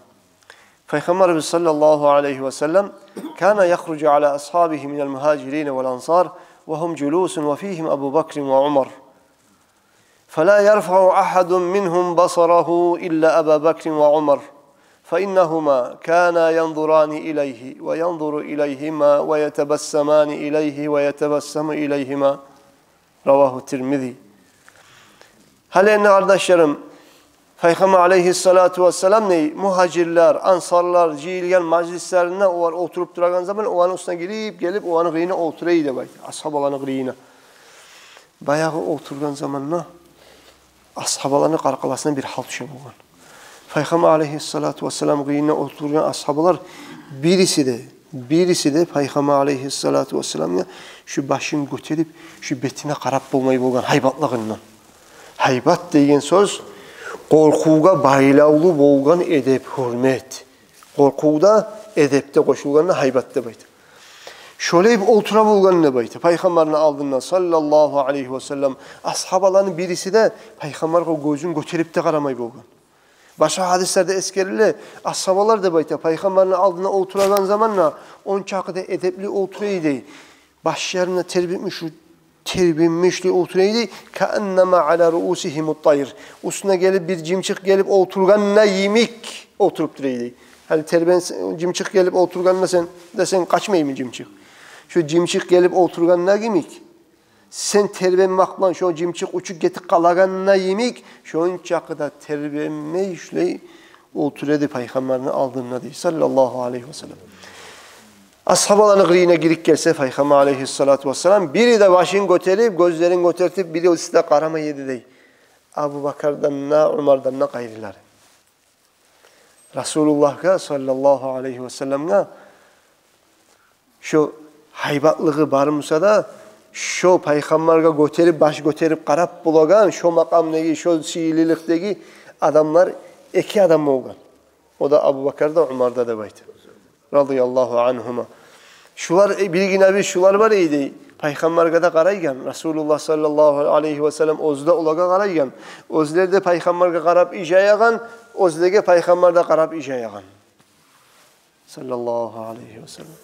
Пайхаммарыбыз саллаллагьу алайгьи ва саллам: «Кана яхружу аля асгьабигьи миналь мугьажирина валь ансар, ва гьум жулусун ва фигьим Абу Бакрин ва Умар. Фала ярфаъу агьадун мингьум басарагьу илля Аба Бакрин ва Умар. Фа иннагьума кана янзурани илайгьи, ва янзуру илайгьима, ва ятабассамани илайгьи, ва ятабассаму илайгьима». Равагьу Тирмизи. Гьали энни, къардашларым, Пайхаммар алайгьиссалату вассалам не, мугьажирлер, ансарлар жыйылгъан мажлислеринде олар олтуруп турагъан заман, оланы уьстюне гирип гелип, оланы къырыйына олтура эди деп айта, асгьабаланы къырыйына. Баягъы олтургъан заманда асгьабаланы къаркъарасына бир гьал тюше болгъан. Пайхаммар алайгьиссалату вассалам къырыйына олтургъан асгьабалар бириси де Бириси де Пайхаммар алейгьиссалату вассаламгъа шу башын гётерип, шу бетине къарап болмай болгъан гьайбатлыгъындан. Гьайбат деген сёз къоркъувгъа байлавлу болгъан эдеп, гьюрмет. Къоркъув да, эдеп де къошулгъанда гьайбат деп айта. Шолай олтура болгъан деп айта Пайхаммарны алдында, саллаллагьу алейгьи васаллам. Асгьабаланы бириси де Пайхаммаргъа гёзюн гётерип де къарамай болгъан. Башгъа гьадислерде эсгериле, асгьабалар деп айта, Пайхаммарны алдына олтурагъан заманда ончакъы да эдепли олтура эди. Башларына тербенмиш, тербенмишли олтура эди. «Кааннама ала руусигьимут тайр». Уьстюне гелип бир жымчыкъ гелип олтургъанда йимик олтуруп тура эди. Гьали тербен-, жымчыкъ гелип олтургъанда сен десенг, къачмаймы жымчыкъ? Шу жымчыкъ гелип олтургъанда йимик, сен тербенмек булан шо жымчыкъ учуп гетип къалагъанда йимик, шончакъы да тербенмей шулай олтура эди Пайхаммарны алдында, дей, саллаллагьу алейгьи васаллам. Асгьабаланы къырыйына гирип гелсе Пайхаммар алейгьиссалату вассалам, бири де башын гётерип, гёзлерин гётертип, бириси де къарамай эди, дей, Абубакардан да, Умардан да къайрылары. Расулуллагьгъа, саллаллагьу алейгьи васалламгъа, шо гьайбатлыгъы бар буса да, шо Пайхаммаргъа гётерип, баш гётерип къарап болагъан, шо макъамдагъы, шо сыйлылыкъдагъы адамлар эки адам болгъан. О да Абубакар да, Умар да деп айта, радияллагьу ангьума. Шулар, э, биргине-бир шулар бар эди. Пайхаммаргъа да къарайгъан. Расулуллагь, саллаллагьу алейгьи васаллам, оьзю де олагъа къарайгъан. Оьзлери де Пайхаммаргъа къарап ижаягъан, оьзлеге Пайхаммар да къарап ижаягъан, саллаллагьу алейгьи васаллам.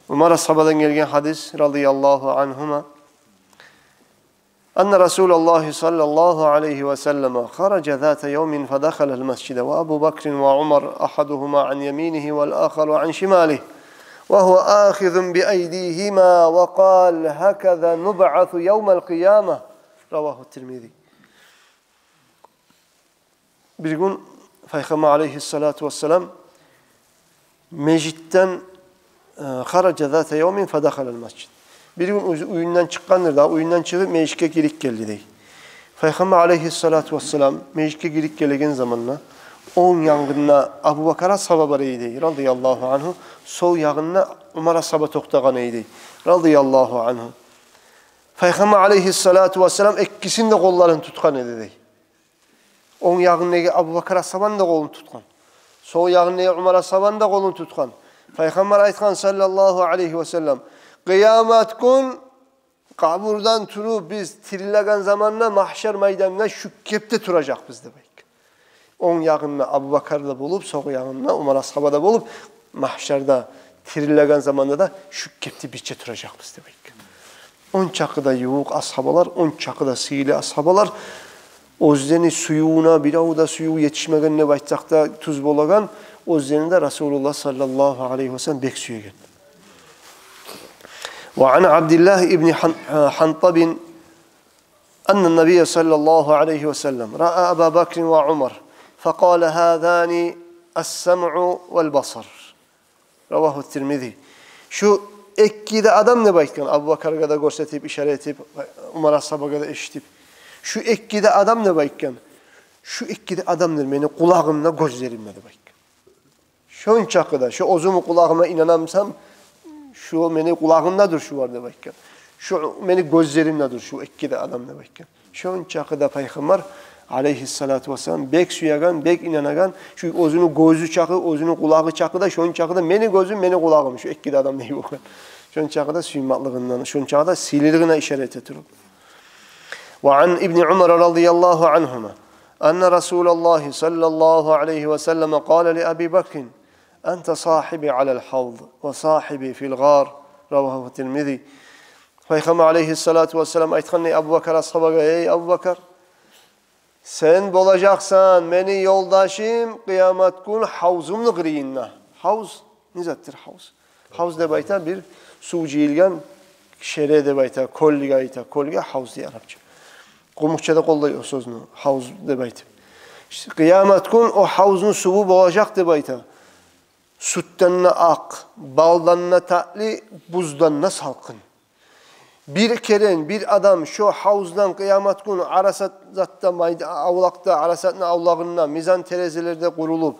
Умар асгьабадан гелген гьадис, радияллагьу ангьума. أن رسول الله صلى الله عليه وسلم خرج ذات يوم فدخل المسجد وأبو بكر وعمر أحدهما عن يمينه والآخر عن شماله وهو آخذ بأيديهما وقال: هكذا نبعث يوم القيامة. رواه الترمذي. Бир гюн Пайхаммар алейгьиссалату вассалам межитден, э, خرج ذات يوم فدخل المسجد. Бир гюн оьзю уьюнден чыкъгъандыр да, уьюнден чыгъып межитге гирип гелди, дей. Пайхаммар алейгьиссалату вассалам межитге гирип гелеген заманда онг ягъында Абубакар асгьаба бар эди, дей, радияллагьу ангьу, сол ягъында Умар асгьаба токътагъан эди, дей, радияллагьу ангьу. Пайхаммар алейгьиссалату вассалам экисини де къолларын тутгъан эди, дей. Онг ягъындагъы Абубакар асгьабаны да къолун тутгъан. Сол ягъындагъы Умар асгьабаны да къолун тутгъан. Пайхаммар айтгъан, саллаллагьу алейгьи васаллам: «Къыямат гюн къабурдан туруп биз тирилеген заманда магьшар майданында шу кепде туражакъбыз», — деп айтгъан. Онг ягъында Абубакар да болуп, сол ягъында Умар асгьаба да болуп, магьшарда тирилеген заманда да шу кепде бирче туражакъбыз деп айтгъан. Ончакъы да ювукъ асгьабалар, ончакъы да сыйлы асгьабалар, оьзлени сюювюне бирев де сююв етишмеген деп айтсакъ да тюз болагъан, оьзлени де Расулуллагь саллаллагьу алейгьи васаллам бек сюеген. وعن عبد الله بن حن-، حنطب أن النبي صلى الله عليه وسلم رأى أبا بكر وعمر فقال: هذان السمع والبصر. رواه الترمذي. Шу эки де адам деп айтгъан, Абубакаргъа да гёрсетип, ишара этип, Умар асгьабагъа да эшитип. Шу эки де адам деп айтгъан, шу эки де адамдыр мени къулагъым да, гёзлерим де деп айтгъан. Шончакъы да, шу оьзюмню къулагъыма инанамсам, шу мени къулагъымдадыр шулар деп айтгъан. Шу мени гёзлеримдадыр шу эки де адам деп айтгъан. Шончакъы да Пайхаммар алейгьиссалату вассалам бек сюеген, бек инанагъан, шу оьзюню гёзю чакъы, оьзюню къулагъы чакъы да, шончакъы да мени гёзюм, мени къулагъым шу эки де адам дей болгъан. Шончакъы да сюймеклигинден, шончакъы да сыйлылыгъына ишара эте туруп. وعن ابن عمر رضي الله عنهما أن رسول الله صلى الله عليه وسلم قال لأبي بكر: أنت صاحبي على الحوض وصاحبي في الغار. رواه الترمذي. Пайхаммар алейгьиссалату вассалам айтгъан дей Абубакар асгьабагъа: «Эй Абубакар, сен болажакъсан мени ёлдашым къыямат гюн гьавзумну къырыйында». Гьавз не затдыр гьавз? Гьавз деп айта бир сув жыйылгъан шере деп айта, кёлге айта, кёлге гьавз дей арапча. Къумукъчада къоллай о сёзню, гьавз деп айтып. Къыямат гюн о гьавзну суву болажакъ деп айта. Сютден де акъ, балдан да татли, буздан да салкъын. Бир керен бир адам шо гьавздан къыямат гюн Арасат затда майда-, авлакъда, Арасатны авлагъында мизан терезелер де къурулуп,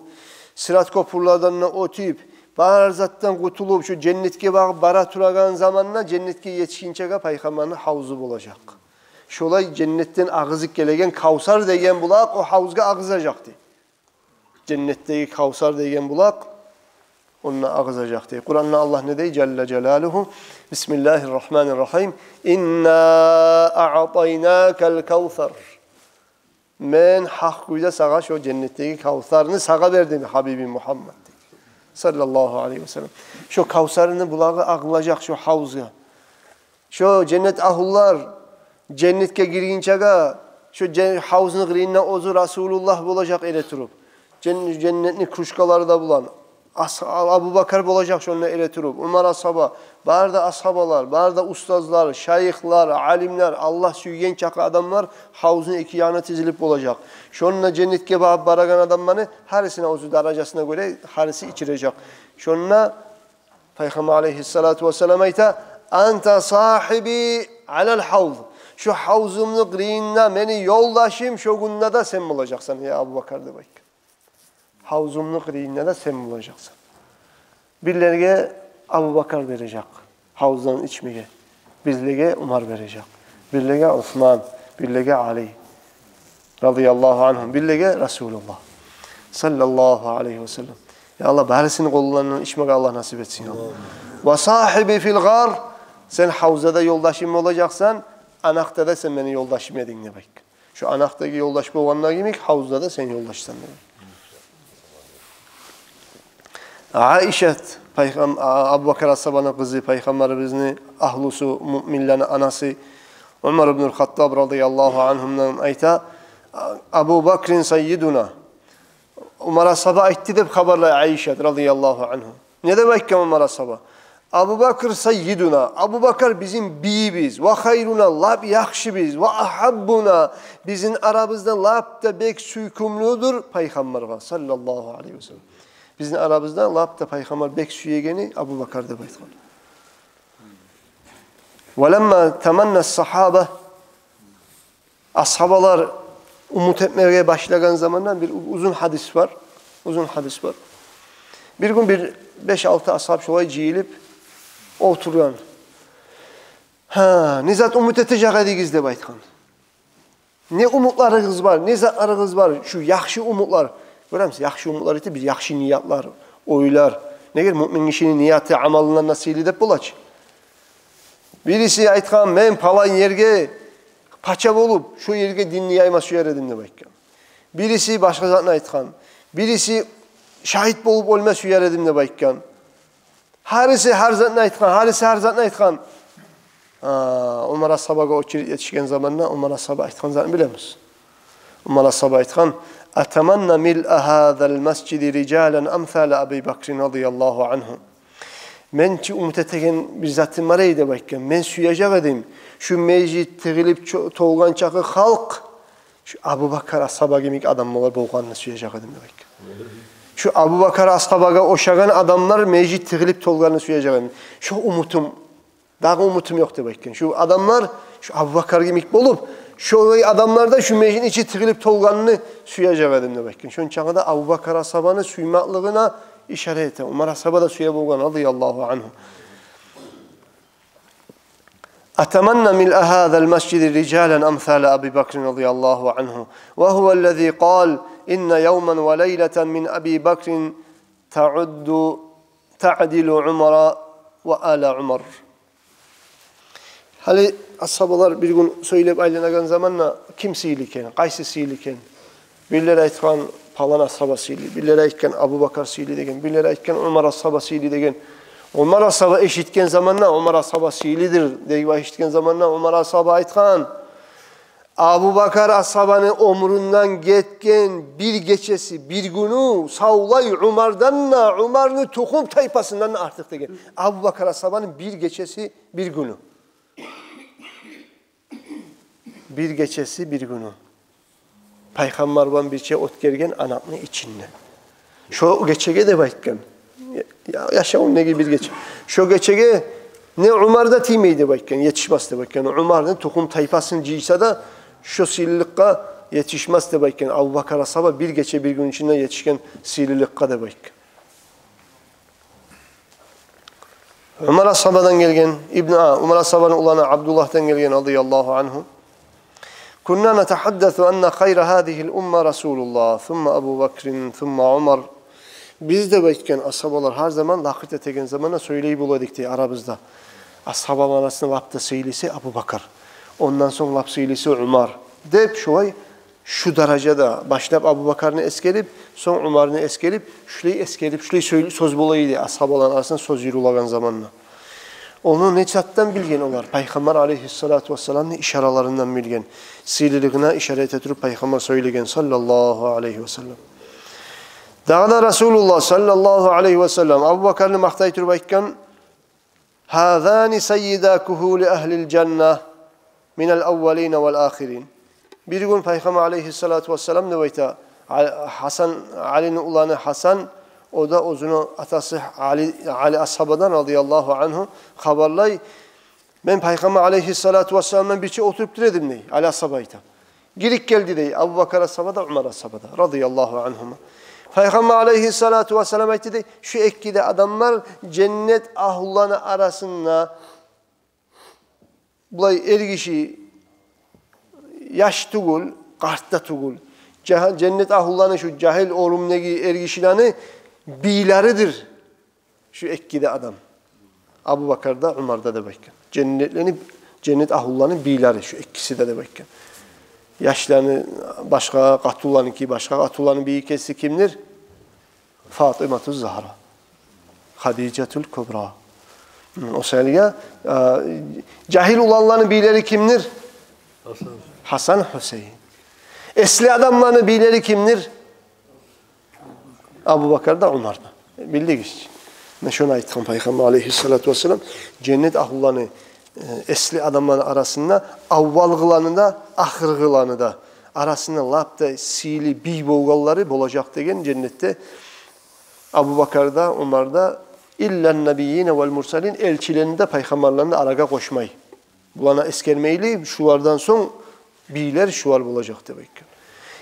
сырат кёпюрлерден де оьтюп, бар затдан къутулуп, шо женнетге багъып бара турагъан заманда, женнетге етишгинчеге пайхаммарны гьавзу болажакъ. Шолай женнетден агъызып гелеген Кавсар деген булакъ о гьавзгъа агъызажакъ дей. Женнетдеги Кавсар деген булакъ онда агъызажакъ дей. Къуранда Аллагь не дей? Жалла жалалугьу. Бисмиллагьир рагьманир рагьим. Инна аътайнакал кавсар. Мен гьакъ кюйде сагъа шо женнетдеги Кавсарны сагъа бердим, гьабибим Мугьаммад, дей. Саллаллагьу алайгьи ва саллам. Шо Кавсарны булагъы агъылажакъ шо гьавзгъа. Шо женнет агьлулар женнетге гиргинчеге, шо жен-, гьавзну къырыйында оьзю Расулуллагь болажакъ эретуруп. Жен-, женнетни кружкалары да булан. Ас-, Абубакар болажакъ шонда эретуруп. Умар асгьаба, бары да асгьабалар, бары да устазлар, шайыхлар, алимлер, Аллагь сюйген чакъы адамлар гьавзну эки янына тизилип болажакъ. Шонда женнетге багъып барагъан адамланы гьарисине оьзю даражасына гёре гьариси ичирежек. Шонда Пайхаммар алайгьиссалату вассалам айта: «Анта сагьиби алал гьавз». Шо гьавзумну къырыйында мени ёлдашым шо гюнде де сен болажакъсан, я Абубакар, деп айтгъан. Гьавзумну къырыйында да сен болажакъсан. Бирлеге Абубакар бережек гьавздан ичмеге, бирлеге Умар бережек, бирлеге Усман, бирлеге Али, радияллагьу ангьум, бирлеге Расулуллагь, саллаллагьу алайгьи ва саллам. Я Аллагь, барисини къолундан ичмеге Аллагь насип этсин, я Аллагь. «Ва сагьиби фил гъар», сен гьавзада ёлдашым болажакъсан, анакъда да сен мени ёлдашым эдинг, деп айтгъан. Шо анакъдагъы ёлдаш болгъанда йимик, гьавзда да сен ёлдашсан, деп айтгъан. Айшат, пайхам-, а, Абубакар асгьабаны къызы, пайхаммарыбызны агьлюсю, муъминлени анасы, Умар ибнул Хаттаб радияллагьу ангьудан айта: «Абу Бакрин саййидуна». Умар асгьаба айтды деп хабарлай Айшат радияллагьу ангьу. Не деп айтгъан Умар асгьаба? «Абубакр саййидуна, Абубакар бизин бийибиз, ва хайруна, лап яхшыбыз, ва агьаббуна, бизин арабызда лап да бек сюйкюмлюдюр пайхаммаргъа, саллаллагьу алайгьи ва саллам. Бизин арабызда лап да пайхаммар бек сюегени Абубакар», — деп айтгъан. «Ва ламма таманна сагьаба», асгьабалар умут этмеге башлагъан заманда, бир узун гьадис бар, узун гьадис бар. Бир гюн бир беш-алты асгьаб шолай жыйылып олтургъан. «Гьа, не зат умут этежек эдигиз?» — деп айтгъан. «Не умутларыгъыз бар, не затларыгъыз бар, шу яхшы умутлар?» Гёремисиз, яхшы умутлар эте бир яхшы ниятлар, ойлар. Неге, муъмин гишини нияты амалындан да сыйлы деп бола чы. Бириси айтгъан: «Мен палан ерге пача болуп, шо ерге динни яйма сюер эдим», — деп айтгъан. Бириси башгъа затны айтгъан. Бириси: «Шагьит болуп оьлме сюер эдим», — деп айтгъан. Гьариси гьар затны айтгъан, гьариси гьар затны айтгъан. А, Умар асгьабагъа очередь етишген заманда Умар асгьаба айтгъан затны билебиз. Умар асгьаба айтгъан: «Атаманна милъа гьазал масжиди рижалан амсала Аби Бакрин радияллагьу ангьу». «Мен чи умут этеген бир затым бар эди, — деп айтгъан. — Мен сюежек эдим, шу межит тыгъылып чо-, толгъан чакъы халкъ шу Абубакар асгьаба йимик адамлар болгъанны сюежек эдим», — деп айтгъан. «Шу Абубакар асгьабагъа ошагъан адамлар межит тыгъылып толгъанны сюежек эдим. Шо умутум, дагъы умутум ёкъ», — деп айтгъан. «Шу адамлар шу Абубакар йимик болуп, шолай адамлар да шу межитни ичи тыгъылып толгъанны сюежек эдим», — деп айтгъан. Шончакъы да Абубакар асгьабаны сюймеклигине ишара эте. Умар асгьаба да сюе болгъан, радияллагьу ангьу. «Атаманна милъа гьазал масжиди рижалан амсала Аби Бакрин радияллагьу ангьу. Ва гьуваллази къал: инна явман ва лайлатан мин Аби Бакрин таъудду, таъдилу Умара ва ала Умар». Гьали асгьабалар бир гюн сёйлеп айланагъан заманда: «Ким сыйлы экен, къайсы сыйлы экен?» Бирлери айтгъан: «Палан асгьаба сыйлы», бирлери айтгъан: «Абубакар сыйлы», — деген, бирлери айтгъан: «Умар асгьаба сыйлы», — деген. Умар асгьаба эшитген заманда, Умар асгьаба сыйлыдыр деп эшитген заманда, Умар асгьаба айтгъан: «Абубакар асгьабаны оьмюрюнден гетген бир гечеси, бир гюню савлай Умардан да, Умарны тухум-тайпасындан да артыкъ», — деген. Абубакар асгьабаны бир гечеси, бир гюню. Бир гечеси, бир гюню. Пайхаммар булан бирче оьтгерген анакъны ичинде. Шо гечеге деп айтгъан. Я-, яшавундагъы бир гече. Шо гечеге не Умар да тиймей деп айтгъан, етишмес деп айтгъан. Умарны тухум-тайпасын жыйса да, шо сыйлылыкъгъа етишмес деп айтгъан. Абубакар асгьаба бир гече, бир гюн ичинде етишген сыйлылыкъгъа деп айтгъан. Умар асгьабадан гелген, ибну, а, Умар асгьабаны уланы Абдуллагьдан гелген, радияллагьу ангьу. كنا نتحدث أن خير هذه الأمة رسول الله، ثم أبو بكر، ثم عمر. Биз, деп айтгъан, асгьабалар гьар заман лакъыр этеген заманда сёйлей бола эдик дей арабызда. Асгьабалар арасында лап да сыйлысы Абубакар. Ондан сонг лап сыйлысы Умар. Деп шулай шу даражада башлап Абубакарны эсгерип, сонг Умарны эсгерип, шулай эсгерип, шулай сёй-, сёз бола эди асгьабалар арасында сёз юрюлеген заманда. Ону не затдан билген олар? Пайхаммар алейгьиссалату вассаламны ишараларындан билген. Сыйлылыгъына ишара эте туруп Пайхаммар сёйлеген, саллаллагьу алейгьи васаллам. Дагъы да Расулуллагь саллаллагьу алейгьи васаллам Абубакарны макътай туруп айтгъан: هذان سيدا كهول أهل الجنة من الأولين والآخرين. Бир гюн Пайхаммар алейгьиссалату вассалам, деп айта, А-, Гьасан, Алини уланы Гьасан, о да оьзюню атасы Али, Али асгьабадан, радияллагьу ангьу, хабарлай: «Мен Пайхаммар алейгьиссалату вассалам булан бирче олтуруп тура эдим», — дей, Али асгьаба айта. Гирип гелди дей Абубакар асгьаба да, Умар асгьаба да, радияллагьу ангьума. Пайхаммар алейгьиссалату вассалам айтды дей: «Шу эки де адамлар женнет агьлуланы арасында, булай эргиши, яш тюгюл, къарт да тюгюл. Жагь-, женнет агьлуланы, шу жагьил оьрюмдеги эргишилени бийлеридир шу эки де адам». Абубакар да, Умар да, деп айтгъан. Женнетлени, женнет агьлуланы бийлери шу экиси де, деп айтгъан. Яшланы башгъа, къатынланыки башгъа. Къатынланы бийи кеси кимдир? Фатимату Загьра. Хадижатул Кубра. Гьм, о саялы, а, жагьил уланланы бийлери кимдир? Гьасан. Гьасан, Гьусейин. Эсли адамланы бийлери кимдир? Абубакар да, Умар да. Билдигиз чи. Муна шону айтгъан Пайхаммар алейгьиссалату вассалам, женнет агьлуланы, э, эсли адамланы арасында аввалгъыланы да, ахыргъыланы да арасында лап да сыйлы бий болгъанлары болажакъ деген женнетде Абубакар да, Умар да, إلا النبيين والمرسلين, элчилени де, пайхаммарланы да арагъа къошмай. Буланы эсгермейли, шулардан сонг бийлер шулар болажакъ, деп айтгъан.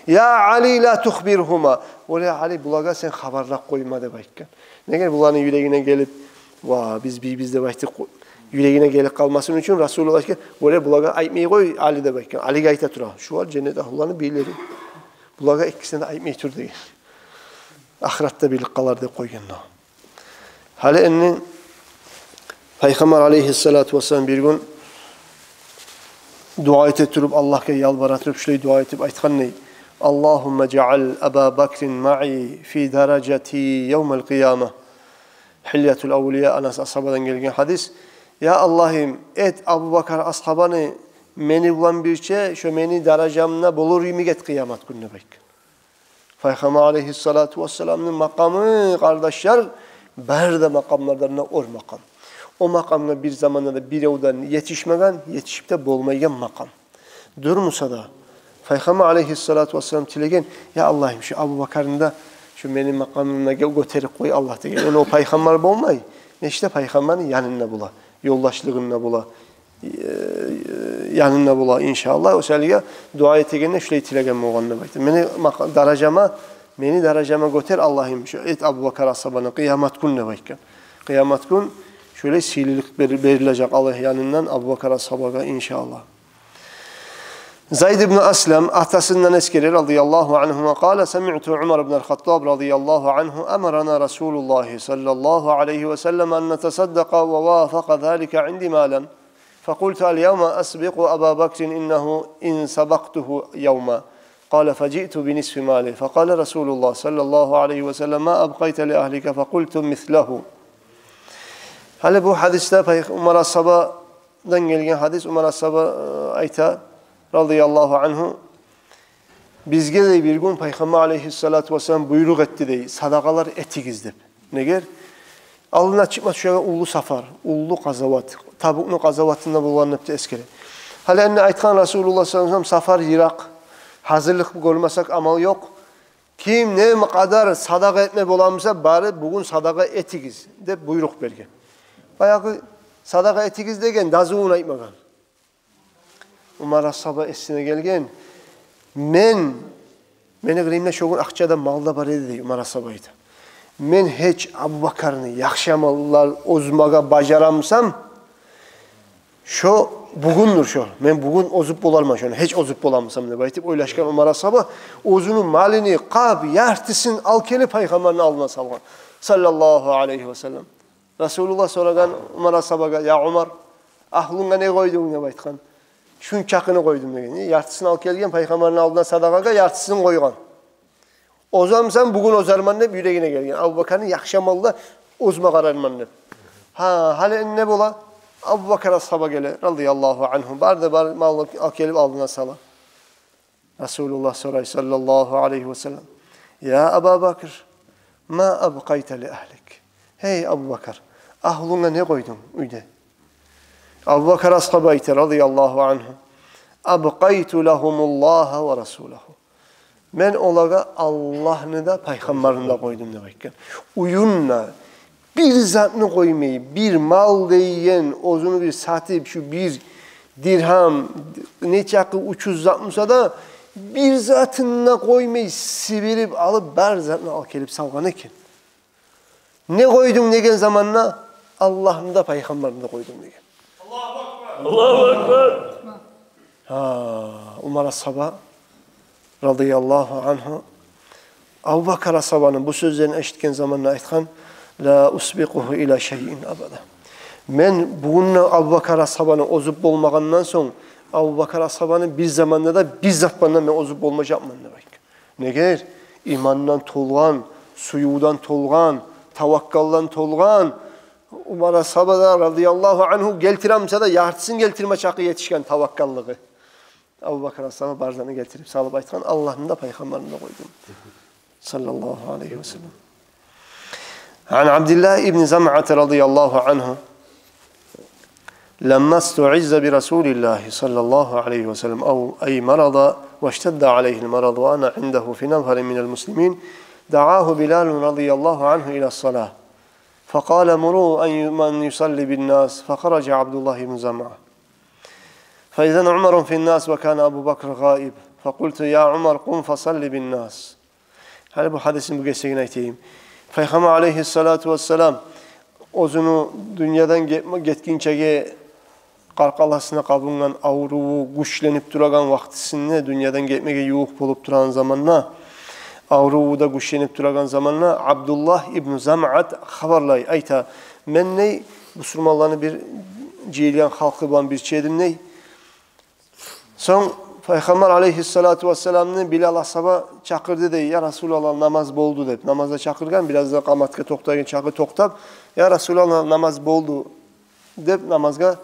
يا علي لا تخبرهما. О, эй Али, булагъа сен хабарлап къойма, деп айтгъан. Неге, буланы юрегине гелип, ва, биз бийбиз деп айтып, юрегине гелип къалмасын учун Расулуллагь айтгъан: «О, эй, булагъа айтмай къой, Али», — деп айтгъан. Алиге айта тура: «Шулар женнет агьлуланы бийлери. Булагъа экисине де айтмай тур», — деген. Ахыратда билип къалар деп къойгъан да. Гьали энни Пайхаммар алейгьиссалату вассалам бир гюн дуа эте туруп, Аллагьгъа ялбара туруп, шулай дуа этип айтгъан дей: اللهم اجعل أبا بكر معي في درجتي يوم القيامة. Гьильятул Авлия, Анас асгьабадан гелген гьадис. «Я Аллагьым, эт Абубакар асгьабаны мени булан бирче шо мени даражамда болур йимик эт къыямат гюн», — деп айтгъан. Пайхаммар алейгьиссалату вассаламны макъамы, къардашлар, бары да макъамлардан да оьр макъам. О макъамгъа бир заманда да бирев де етишмеген, етишип де болмайгъан макъам. Дюр буса да, Пайхаммар алейгьиссалату вассалам тилеген: «Я Аллагьым, шу Абубакарны да шу мени макъамыма гё-, гётерип къой, Аллагь», — деген. Яни о пайхаммар болмай, нечик де пайхаммарны янында бола, ёлдашлыгъында бола, э, янында бола, иншааллагь. О саялы дуа этегенде шулай тилеген болгъан деп айта: «Мени макъа-, даражама, мени даражама гётер, Аллагьым, шу эт Абубакар асгьабаны къыямат гюн», — деп айтгъан. Къыямат гюн шулай сыйлылыкъ бер-, берилежек Аллагь янындан Абубакар асгьабагъа, иншааллагь. Зайд ибн Аслам атасындан эсгере, радияллагьу ангьума, قال: سمعت عمر بن الخطاب رضي الله عنه أمرنا رسول الله صلى الله عليه وسلم أن نتصدق ووافق ذلك عندي مالا، فقلت: اليوم أسبق أبا بكر، إنه إن سبقته يوما، قال: فجئت بنصف ماله، فقال رسول الله صلى الله عليه وسلم: ما أبقيت لأهلك؟ فقلت: مثله. Гьали бу гьадисде Пайх-, Умар асгьабадан гелген гьадис, Умар асгьаба, э, айта, радияллагьу ангьу: «Бизге, дей, бир гюн Пайхаммар алейгьиссалату вассалам буйрукъ этди, дей, садакъалар этигиз деп. Неге? Алдына чыкъма тюшеген уллу сапар, уллу къазават, Табукну къазаватында болгъан», — деп де эсгере. Гьали энни айтгъан Расулуллагь саллаллагьу алейгьи ва саллам: «Сапар йыракъ, гьазирлик гёрмесек амал ёкъ. Ким не къадар садакъа этме бола буса, барып бугюн садакъа этигиз», — деп буйрукъ берген. Баягъы «садакъа этигиз» деген дазувун айтмагъан. Умар асгьаба эсине гелген: «Мен, мени къырыйымда шо гюн акъча да, мал да бар эди, — дей, Умар асгьаба айта. — «Мен гьеч Абубакарны яхшы амаллар озмагъа бажарамсам, шо бугюндюр шо. Мен бугюн озуп боларман шону, гьеч озуп боламсам», — деп айтып ойлашгъан Умар асгьаба, оьзюню малыны къап яртысын алып гелип пайхаммарны алдына салгъан, саллаллагьу алайгьи васаллам. Расулуллагь сорагъан Умар асгьабагъа: «Я Умар, агьлюнге не къойдунг?» — деп айтгъан. «Шунчакъыны къойдум», — деген. Яртысын алып гелген пайхаммарны алдына садагъагъа, яртысын къойгъан. «Озамсан, бугюн озарман», — деп юрегине гелген. Абубакарны яхшы амалда озма къарарман деп. Гьа, гьали энни не бола? Абубакар асгьаба геле, радияллагьу ангьу. Бары да бар малны алып гелип алдына сала. Расулуллагь сорай, саллаллагьу алайгьи васаллам: «Я Аба Бакр, ма абкъайта ли агьлик?» «Гьей Абубакар, агьлюнге не къойдунг уьйде?» Абубакар асгьаба айта, радияллагьу ангьу: «Абкъайту лагьумуллагьа ва расулагьу». «Мен олагъа Аллагьны да, пайхаммарны да къойдум», — деп айтгъан. Уьюнде бир затны къоймай, бир мал деген, оьзюню бир сатып, шу бир диргьам, нечакъы учуз зат буса да, бир затын да къоймай, сибирип алып, бар затны алып гелип салгъан экен. «Не къойдунг?» — деген заманда, «Аллагьны да, пайхаммарны да къойдум», — деген. Аллагьу акбар. Гьа, Умар асгьаба, радияллагьу ангьу, Абубакар асгьабаны бу сёзлерин эшитген заманда айтгъан: «Ла усбикъугьу ила шайин абада». «Мен бугюн де Абубакар асгьабаны озуп болмагъандан сонг, Абубакар асгьабаны бир заманда да бир затдан да мен озуп болмажакъман», — деп айтгъан. Неге? Имандан толгъан, сюювден толгъан, таваккалдан толгъан. Умар асгьаба да, радияллагьу ангьу, гелтире буса да, яртысын гелтирме чакъы етишген таваккаллыгъы. Абубакар асгьаба бар затны гелтирип салып айтгъан: «Аллагьны да, пайхаммарны да къойдум», саллаллагьу алайгьи васаллам. عن عبد الله بن زمعة رضي الله عنه: لما استعيذ برسول الله صلى الله عليه وسلم، أو أي مرض، واشتد عليه المرض وأنا عنده في نفر من المسلمين، دعاه بلال رضي الله عنه إلى الصلاة، فقال: مروا أي من يصلي بالناس، فخرج عبد الله بن زمعة. فإذا عمر في الناس وكان أبو بكر غائب، فقلت: يا عمر، قم فصل بالناس. Гьали бу гьадисни бу гесегин айтайым. Пайхаммар алайгьиссалату вассалам оьзюню дюньядан гетме-, гетгинчеге къаркъарасына къабунгъан авруву гючленип турагъан вакътисинде, дюньядан гетмеге ювукъ болуп турагъан заманда, авруву да гючленип турагъан заманда Абдуллагь ибну Замъат хабарлай, айта: «Мен, дей, бусурманланы бир жыйылгъан халкъы булан бирче эдим, дей. Сонг Пайхаммар алайгьиссалату вассаламны Билал асгьаба чакъырды, дей, я Расулаллагь, намаз болду», — деп. Намазгъа чакъыргъан, бираз да къаматгъа токътагъан чакъы токътап, я Расулаллагь, намаз болду деп, намазгъа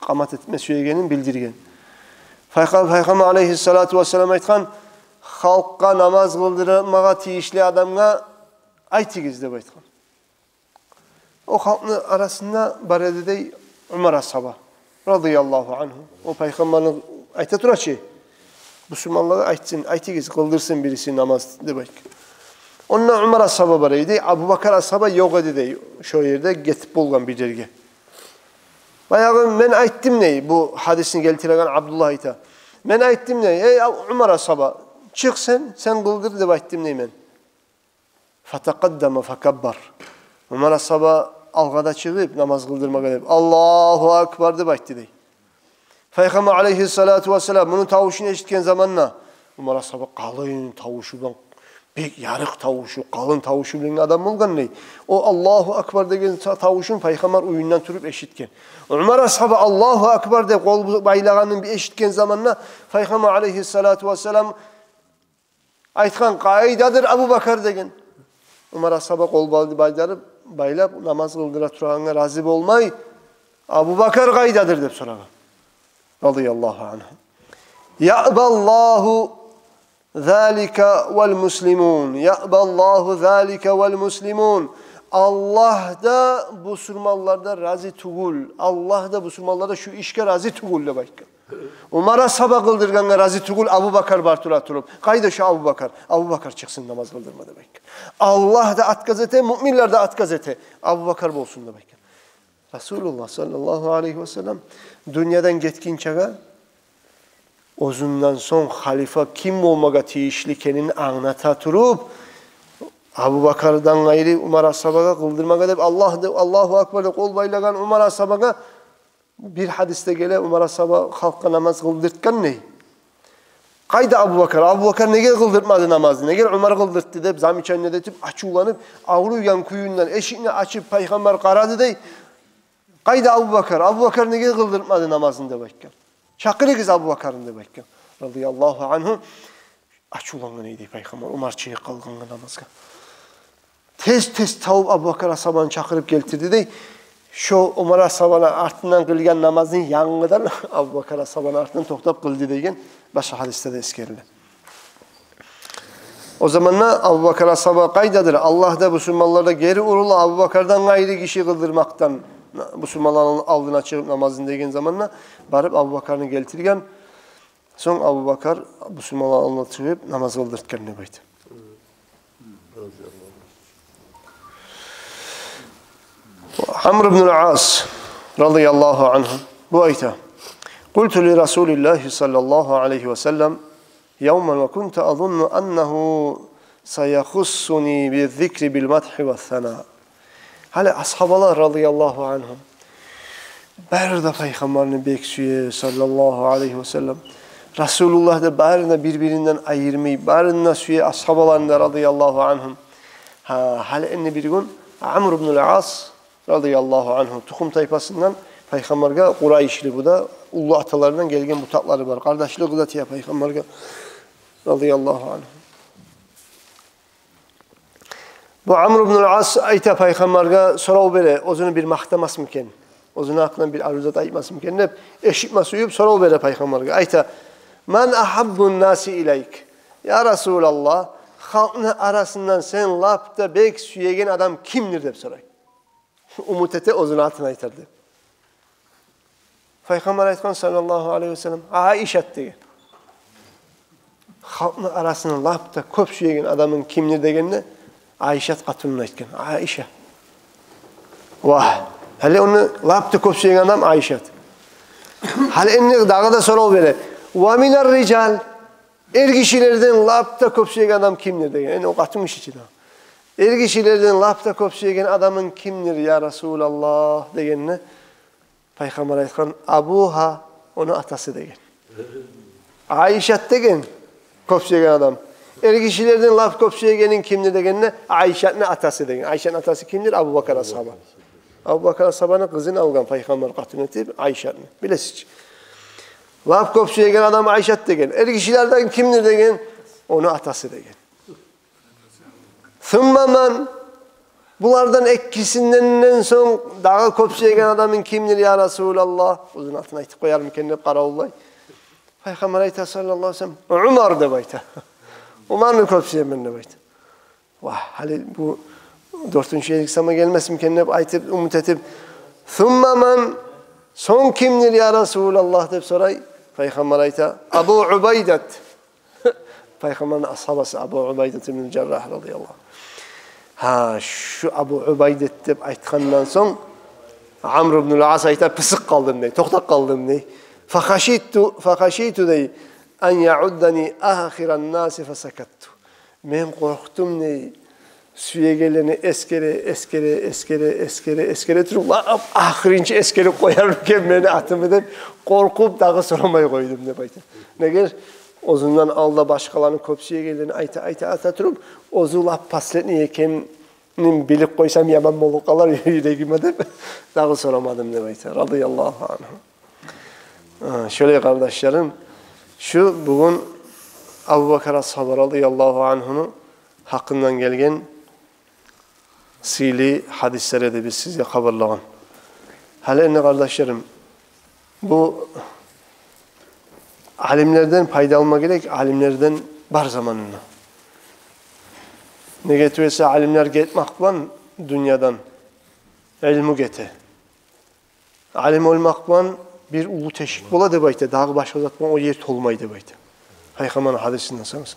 къамат этме сюегенин билдирген. Пайха-, Пайхаммар алайгьиссалату вассалам айтгъан: «Халкъгъа, намаз къылдырмагъа тийишли адамгъа айтыгъыз», — деп айтгъан. О халкъны арасында бар эди, дей, Умар асгьаба, радияллагьу ангьу. О Пайхаммарны айта тура чы, бусурманлагъа айтсын, айтыгъыз, къылдырсын бириси намаз деп айтгъан. Онда Умар асгьаба бар эди, Абубакар асгьаба ёкъ эди, дей, шо ерде, гетип болгъан бир ерге. Баягъы мен айтдым, дей, бу гьадисни гелтиреген Абдуллагь айта. Мен айтдым, дей: «Эй, Умар асгьаба, чыкъ сен, сен къылдыр», — деп айтдым, дей, мен. Фатакъаддама факаббар. Умар асгьаба алгъа да чыгъып, намаз къылдырмагъа деп, «Аллагьу акбар» деп айтды, дей. Пайхаммар алайгьиссалату вассалам муну тавушун эшитген заманда, Умар асгьаба къалын тавушу булан, бек ярыкъ тавушу, къалын тавушу булан адам болгъан, дей. О «Аллагьу акбар» деген та-, тавушун Пайхаммар уьюнден туруп эшитген. Умар асгьаба «Аллагьу акбар» деп къол бу-, байлагъанын эшитген заманда, Пайхаммар алайгьиссалату вассалам айтгъан: «Къайдадыр Абубакар?» — деген. Умар асгьаба къол бал-, балдарын байлап, намаз къылдыра турагъангъа рази болмай: «Абубакар къайдадыр?» — деп сорагъан, радияллагьу ангьу. «Яъбаллагьу залика вал муслимун, яъбаллагьу залика вал муслимун». «Аллагь да, бусурманлар да рази тюгюл. Аллагь да, бусурманлар да шу ишге рази тюгюл», — деп айтгъан. Умар асгьаба къылдыргъангъа рази тюгюл, Абубакар бар тура туруп. «Къайда шу Абубакар? Абубакар чыкъсын, намаз къылдырма», — деп айтгъан. «Аллагь да отказ эте, муъминлер де отказ эте. Абубакар болсун», — деп айтгъан. Расулуллагь саллаллагьу алайгьи вассаллам дюньядан гетгинчеге оьзюнден сонг халифа ким болмагъа тийишли экенин англата туруп, Абубакардан къайры Умар асгьабагъа къылдырмагъа деп, Аллагь деп, Аллагьу акбар деп къол байлагъан Умар асгьабагъа. Бир гьадисде геле, Умар асгьаба халкъгъа намаз къылдыртгъан дей. Къайда Абубакар? Абубакар неге къылдыртмады намазны? Неге Умар къылдыртды деп, замечание этип, ачувланып, авруйгъан кююнден эшикни ачып, Пайхаммар къарады дей. Къайда Абубакар? Абубакар неге къылдыртмады намазны деп айтгъан. Чакъырыгъыз Абубакарны деп айтгъан. Радияллагьу ангьу. Ачувлангъан эди Пайхаммар, Умар чыгъып къалгъангъа намазгъа. Тез-тез тавуп Абубакар асгьабаны чакъырып гелтирди дей. Шо Умар асгьабаны артындан къылгъан намазны янгыдан Абубакар асгьабаны артындан токътап къылды деген башгъа гьадисде де эсгериле. О заманда Абубакар асгьаба къайдадыр? Аллагь да, бусурманлар да гери урула Абубакардан къайры гиши къылдырмакъдан, бусурманланы алдына чыгъып намазны деген заманда барып Абубакарны гелтирген. Сонг Абубакар бусурманланы алдына чыгъып намаз къылдыртгъан деп айта. Амр ибн ал-Ас радияллагьу ангьу бу айта: قلت لرسول الله صلى الله عليه وسلم يوما وكنت أظن أنه سيخصني بالذكر بالمدح والثناء. Гьали асгьабалар радияллагьу ангьум бары да Пайхаммарны бек сюе, саллаллагьу алайгьи ва саллам. Расулуллагь да барын да бир-биринден айырмай, барын да сюе асгьабаланы да радияллагьу ангьум. Гьа, гьали энни бир гюн Амр ибн ал-Ас радияллагьу ангьу, тухум-тайпасындан, Пайхаммаргъа къурайшли бу да, уллу аталарындан гелген бутакълары бар. Къардашлыгъы да тие Пайхаммаргъа радияллагьу ангьу. Бу Амр ибн ал-Ас айта Пайхаммаргъа, сорав бере, оьзюню бир макътамасмы экен, оьзюню гьакъындан бир арив зат айтмасмы экен деп, эшитме сююп сорав бере Пайхаммаргъа. Айта: من أحب الناس إليك؟ Я Расулаллагь, халкъны арасындан сен лап да бек сюеген адам кимдир деп сорай. Умут эте оьзюню атын айтар деп. Пайхаммар айтгъан, саллаллагьу алайгьи ва саллам: Айшат деген. Халкъны арасында лап да кёп сюеген адамынг кимдир дегенде, Айшат къатынын айтгъан. Айша. Вагь. Гьали ону лап да кёп сюеген адам Айшат. Гьали энни дагъы да сорав бере. ومن الرجال؟ Эргишилерден лап да кёп сюеген адам кимдир деген. Энни о къатын гиши чи дагъы. Эргишилерден лап да кёп сюеген адамынг кимдир, я Расулаллагь, дегенде, Пайхаммар айтгъан: أبوها, ону атасы деген. Айшат деген кёп сюеген адам. Эргишилерден лап кёп сюегенинг кимдир дегенде, Айшатны атасы деген. Айшатны атасы кимдир? Абубакар асгьаба. Абубакар асгьабаны къызын алгъан Пайхаммар къатын этип Айшатны. Билесиз чи. Лап кёп сюеген адам Айшат деген. Эргишилерден кимдир деген, ону атасы деген. ثم من? Булардан экисинден сонг дагъы кёп сюеген адамынг кимдир, я Расулаллагь? Оьзюню атын айтып къоярмы экен деп къаравуллай. Пайхаммар айта, саллаллагьу алайгьи ва саллам: Умар, деп айта. Умарны кёп сюемен деп айта. Вагь, гьали бу дёртюнчю эки сама гелмесми экен деп айтып, умут этип, ثم من, сонг кимдир, я Расулаллагь, деп сорай. Пайхаммар айта: أبو عبيدة. Пайхаммарны асгьабасы Абу Убайдат ибн Жаррагь радияллагьу. Гьа, шу Абу Убайдат деп айтгъандан сонг Амр ибн ал-Ас айта, пысыкъ къалдым дей, токътап къалдым дей. فخشيت, فخشيت дей, أن يعدني آخر الناس فسكت. Мен къоркъдум дей, сюегенлени эсгере, эсгере, эсгере, эсгере, эсгере туруп, лап ахырынчы эсгерип къоярмы экен мени атымы деп къоркъуп, дагъы сорамай къойдум деп айта. Неге? Оьзюнден алда башгъаланы кёп сюегенлени айта, айта, айта туруп, оьзю лап последний экенин билип къойсам, яман болуп къалар юрегиме деп, дагъы сорамадым деп айта. Радияллагьу ангьу. Гьа, шолай, къардашларым, шу бугюн Абубакар асгьаба радияллагьу ангьуну гьакъындан гелген сыйлы гьадислер эди биз сизге хабарлагъан. Гьали энни, къардашларым, бу алимлерден пайда алма герек, алимлерден бар заманында. Неге тюгюл эсе, алимлер гетмек булан дюньядан илму гете. Алим оьлмек булан бир уллу тешик бола деп айта, дагъы башгъа зат булан о ер толмай деп айта. Пайхаммарны гьадисинден сагъынса.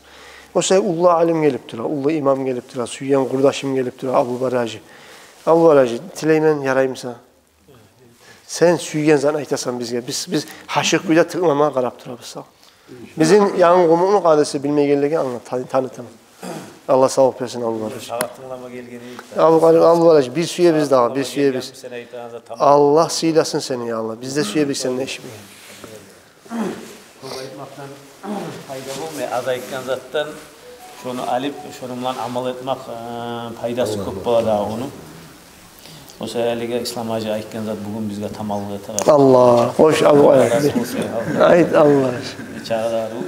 О саялы уллу алим гелип тура, уллу имам гелип тура, сюйген къурдашым гелип тура, Абу Баражи. Абу Баражи, тилеймен, яраймыса? Сен сюйген затны айтасан бизге. Биз, биз гьашыкъ кюйде тынглама къарап турабыз сагъа. Бизин янгы къумукъну къадиси билмейгенлеге англат, таны-, танытаман. Аллагь савлукъ берсин, Абу Бараш. Сагъа тынглама гелген эдик да. Абу Бараш, Абу Бараш, биз сюебиз дагъы, биз сюебиз. Сен айтагъан зат таман. Аллагь сыйласын сени, я Аллагь. Биз де сюебиз сени эшитмеге. Кёп айтмакъдан пайда болмай, аз айтгъан затдан шону алып, шону булан амал этмек, э, пайдасы кёп бола дагъы ону. О саялы Ислам-гьажи айтгъан зат бугюн бизге таманлыкъ этер. Аллагь, хош, Абу Бараш. Аллагь рази болсун, я Аллагь. Айт, Аллагь. Нечакъы да арив.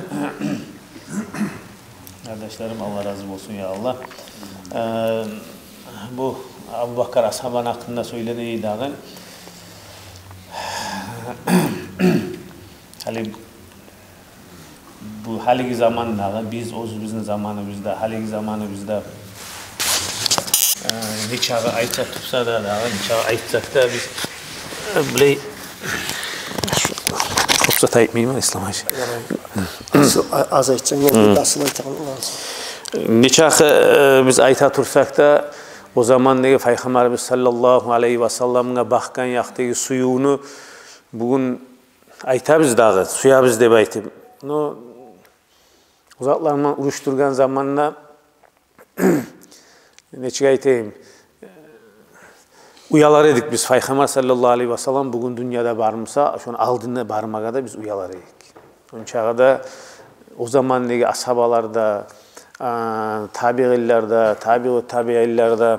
Къардашларым, Аллагь рази болсун, я Аллагь. Э, бу Абубакар асгьабаны гьакъында сёйленейик дагъы. Гьали бу гьалиги замандагъы, биз оьзюбюзню заманыбызда, гьалиги заманыбызда, э, нечакъы айтса турса да дагъы, нечакъы айтсакъ да биз, э, билей, кёп зат айтмайман, Ислам-гьажи. Ярай. Аз, а-, аз айтсанг, я, асыл айтагъан болсун. Нечакъы, э, биз айта турсакъ да, о замандагъы Пайхаммарыбыз саллаллагьу алайгьи ва салламгъа бакъгъан якъдагъы сюювню бугюн айтабыз дагъы, сюебиз деп айтып. Но о затлар булан урушдургъан заманда, нечик айтайым, уялар эдик биз, Пайхаммар саллаллагьу алайгьи ва саллам бугюн дюньяда бар буса, шону алдына бармагъа да биз уялар эдик. Шончакъы да о замандагъы асгьабалар да, а, табиинлер де, табиу табиинлер де,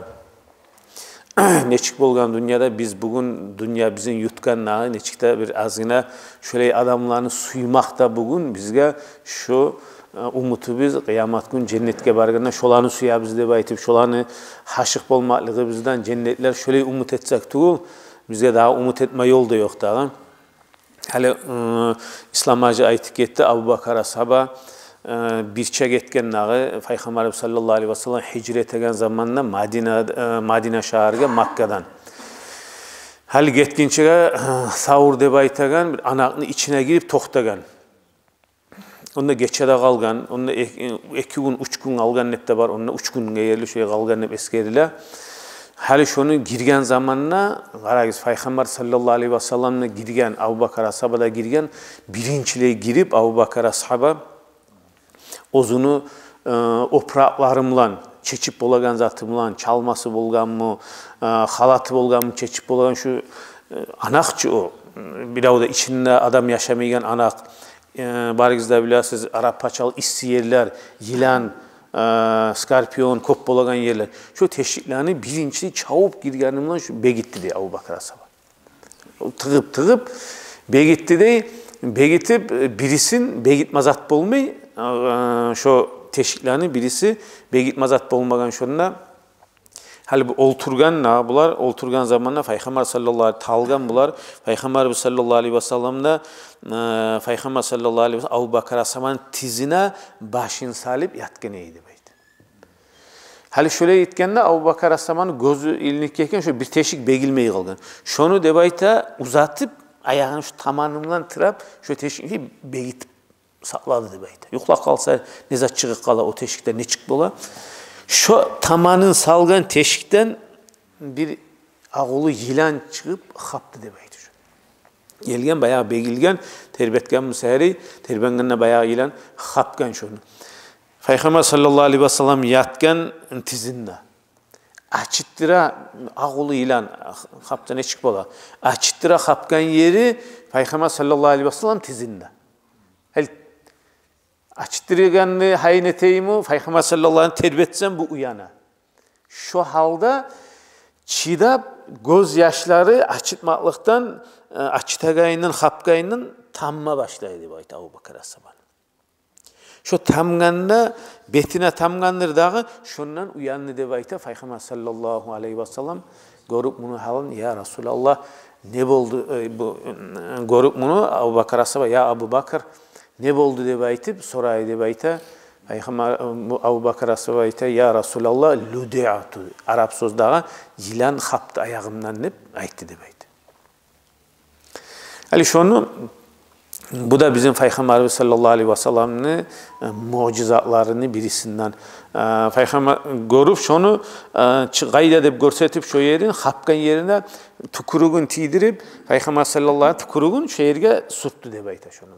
нечик болгъан дюньяда, биз бугюн дюнья бизин ютгъан дагъы, нечик де бир азгъына шолай адамланы сюймек де бугюн бизге шо, э, умутубуз, къыямат гюн женнетге баргъанда шоланы сюебиз деп айтып, шоланы гьашыкъ болмакълыгъыбыздан женнетлер шолай умут этсек тюгюл, бизге дагъы умут этме ёл да ёкъ дагъы. Гьали, ы, Ислам-гьажи айтып гетди, Абубакар асгьаба, ы, бирче гетген дагъы, Пайхаммарыбыз саллаллагьу алайгьи ва саллам гьижра этеген заманда Мадина, ы, Мадина шагьаргъа Маккадан. Гьали гетгинчеге, ы, Савр деп айтагъан бир анакъны ичине гирип токътагъан. Онда гече де къалгъан, онда эк-, эки гюн, уьч гюн къалгъан деп де бар, онда уьч гюнге ерли шолай къалгъан деп эсгериле. Гьали шону гирген заманда, къарагъыз, Пайхаммар саллаллагьу алайгьи ва саллам да гирген, Абубакар асгьаба да гирген, биринчилей гирип Абубакар асгьаба оьзюню, э, опуракълары булан, чечип болагъан заты булан, чалмасы болгъанмы, э, халаты болгъанмы, чечип болагъан шу, э, анакъ чы о, бирев де ичинде адам яшамайгъан анакъ. Э, барыгъыз да билесиз, арапча исси ерлер, йылан, э, скорпион кёп болагъан ерлер. Шо тешиклени биринчи чавуп гиргени булан шо бегитди дей Абубакар асгьаба. Тыгъып, тыгъып бегитди дей, бегитип, э, бирисин бегитме зат болмай, э, шо тешиклени бириси бегитме зат болмагъан шонда. Гьали бу олтургъан, на, булар олтургъан заманда Пайхаммар саллаллагьу алайгьи, талгъан булар. Пайхаммарыбыз саллаллагьу алайгьи ва саллам да, э, Пайхаммар саллаллагьу алайгьи ва саллам Абубакар асгьабаны тизине башын салып ятгъан эди деп айта. Гьали шолай этгенде Абубакар асгьабаны гёзю илинип гетген, шо бир тешик бегилмей къалгъан. Шону деп айта, узатып, аягъын шо таманы булан тырап, шо тешикни бегитип сакълады деп айта. Юхлап къалса, не зат чыгъып къала о тешикден, нечик бола? Шо таманын салгъан тешикден бир агъулу йылан чыгъып хапды деп айта шо. Гелген, баягъы бегилген, тербетген бу сагьари, тербенгенде баягъы йылан хапгъан шону. Пайхаммар саллаллагьу алайгьи ва саллам ятгъан тизинде. Ачытдыра, агъулу йылан хапса нечик бола? Ачытдыра хапгъан ери Пайхаммар саллаллагьу алайгьи ва саллам тизинде. Гьали ачытдыргъанны гьайын этейимми, Пайхаммар саллаллагьу алайгьи, тербетсем бу уяна. Шо гьалда чыдап, гёз яшлары ачытмакълыкъдан, э, ачытагъанындан, хапгъанындан тамма башлай деп айта Абубакар асгьабаны. Шо тамгъанда, бетине тамгъандыр дагъы, шондан уянды деп айта Пайхаммар саллаллагьу алайгьи ва саллам. Гёрюп муну гьалын: «Я Расулаллагь, не болду, э, бу?» Гёрюп муну Абубакар асгьаба: «Я Абубакар, не болду?» — деп айтып сорай деп айта. Пайхаммар, э, бу Абубакар асгьаба айта: «Я Расулаллагь, лудиъту». Арап сёз дагъы, йылан хапды аягъымдан деп айтды деп айта. Гьали шону, бу да бизин Пайхаммарыбыз саллаллагьу алайгьи ва салламны, э, муъжизатларыны бирисинден. Э, Пайхаммар гёрюп шону, э, чы-, къайда деп гёрсетип, шо ерин, хапгъан ерине тюкюрюгюн тийдирип, Пайхаммар саллаллагьу алайгьи, тюкюрюгюн шо ерге сюртдю деп айта шону.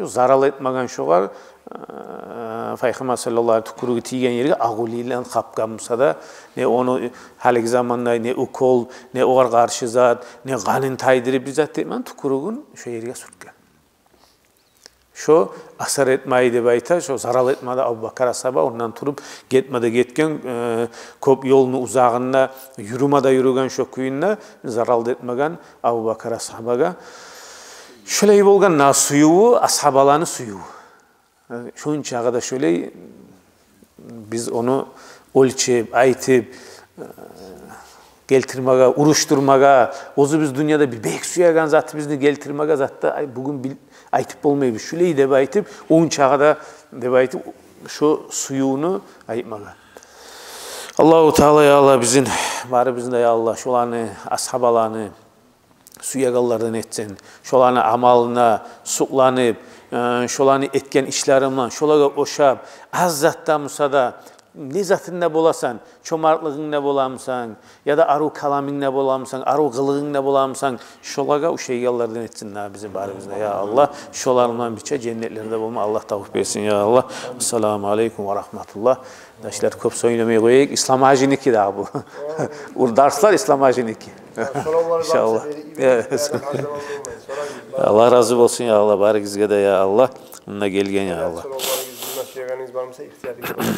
зарал этмеген шогъар, э, Пайхаммар саллаллагьу алайгьи тюкюрюгю тийген ерге агъулилен къапгъан буса да, не ону гьалиги заманда не укол, не огъар къаршы зат, не къанын тайдырып бир зат этмеген, тюкюрюгюн шо ерге сюртген. Шо асар этмей деп айта, шо зарал этмеди Абубакар асгьаба, ондан туруп гетме де гетген, э, кёп ёлну узагъында, юрюме де юрюген шо кюйюнде, зарал да этмеген Абубакар асгьабагъа. Шолай болгъан на сюювю, асгьабаланы сюювю. Шончагъа да шолай биз ону оьлчеп, айтып, э, гелтирмеге, урушдурмагъа, оьзюбюз дюньяда бир бек сюеген затыбызны гелтирмеге, затда, ай, бугюн бил-, айтып болмайбыз, шулай деп айтып, ончагъа да деп айтып, шо сюювню айтмагъа. Аллагьу Таала, я Аллагь, бизин барыбызны да, я Аллагь, шоланы, асгьабаланы, сюегенлерден этсин. Шоланы амалына сукъланып, э, шоланы этген ишлери булан, шолагъа ошап, аз затда буса да, не затында боласан, чомартлыгъынгда боламысан, яда арив каламынгда боламысан, арив къылыгъынгда боламысан, шолагъа ошайгъанлардан этсин да бизин барыбызны да, я Аллагь. Шолар булан бирче женнетлерде болма Аллагь тавпыкъ берсин, я Аллагь. Ассаламу алейкум ва рагьматуллагь. Дарслар кёп сёйлемей къояйыкъ. Ислам гьажиники дагъы бу. Ур дарслар Ислам гьажиники. Иншаллагь. Аллагь рази болсун, я Аллагь, барыгъызгъа да, я Аллагь. Мунда гелген, я Аллагь. Сорав барыгъыз, билме сюегениз бармыса, ихтияр этигиз.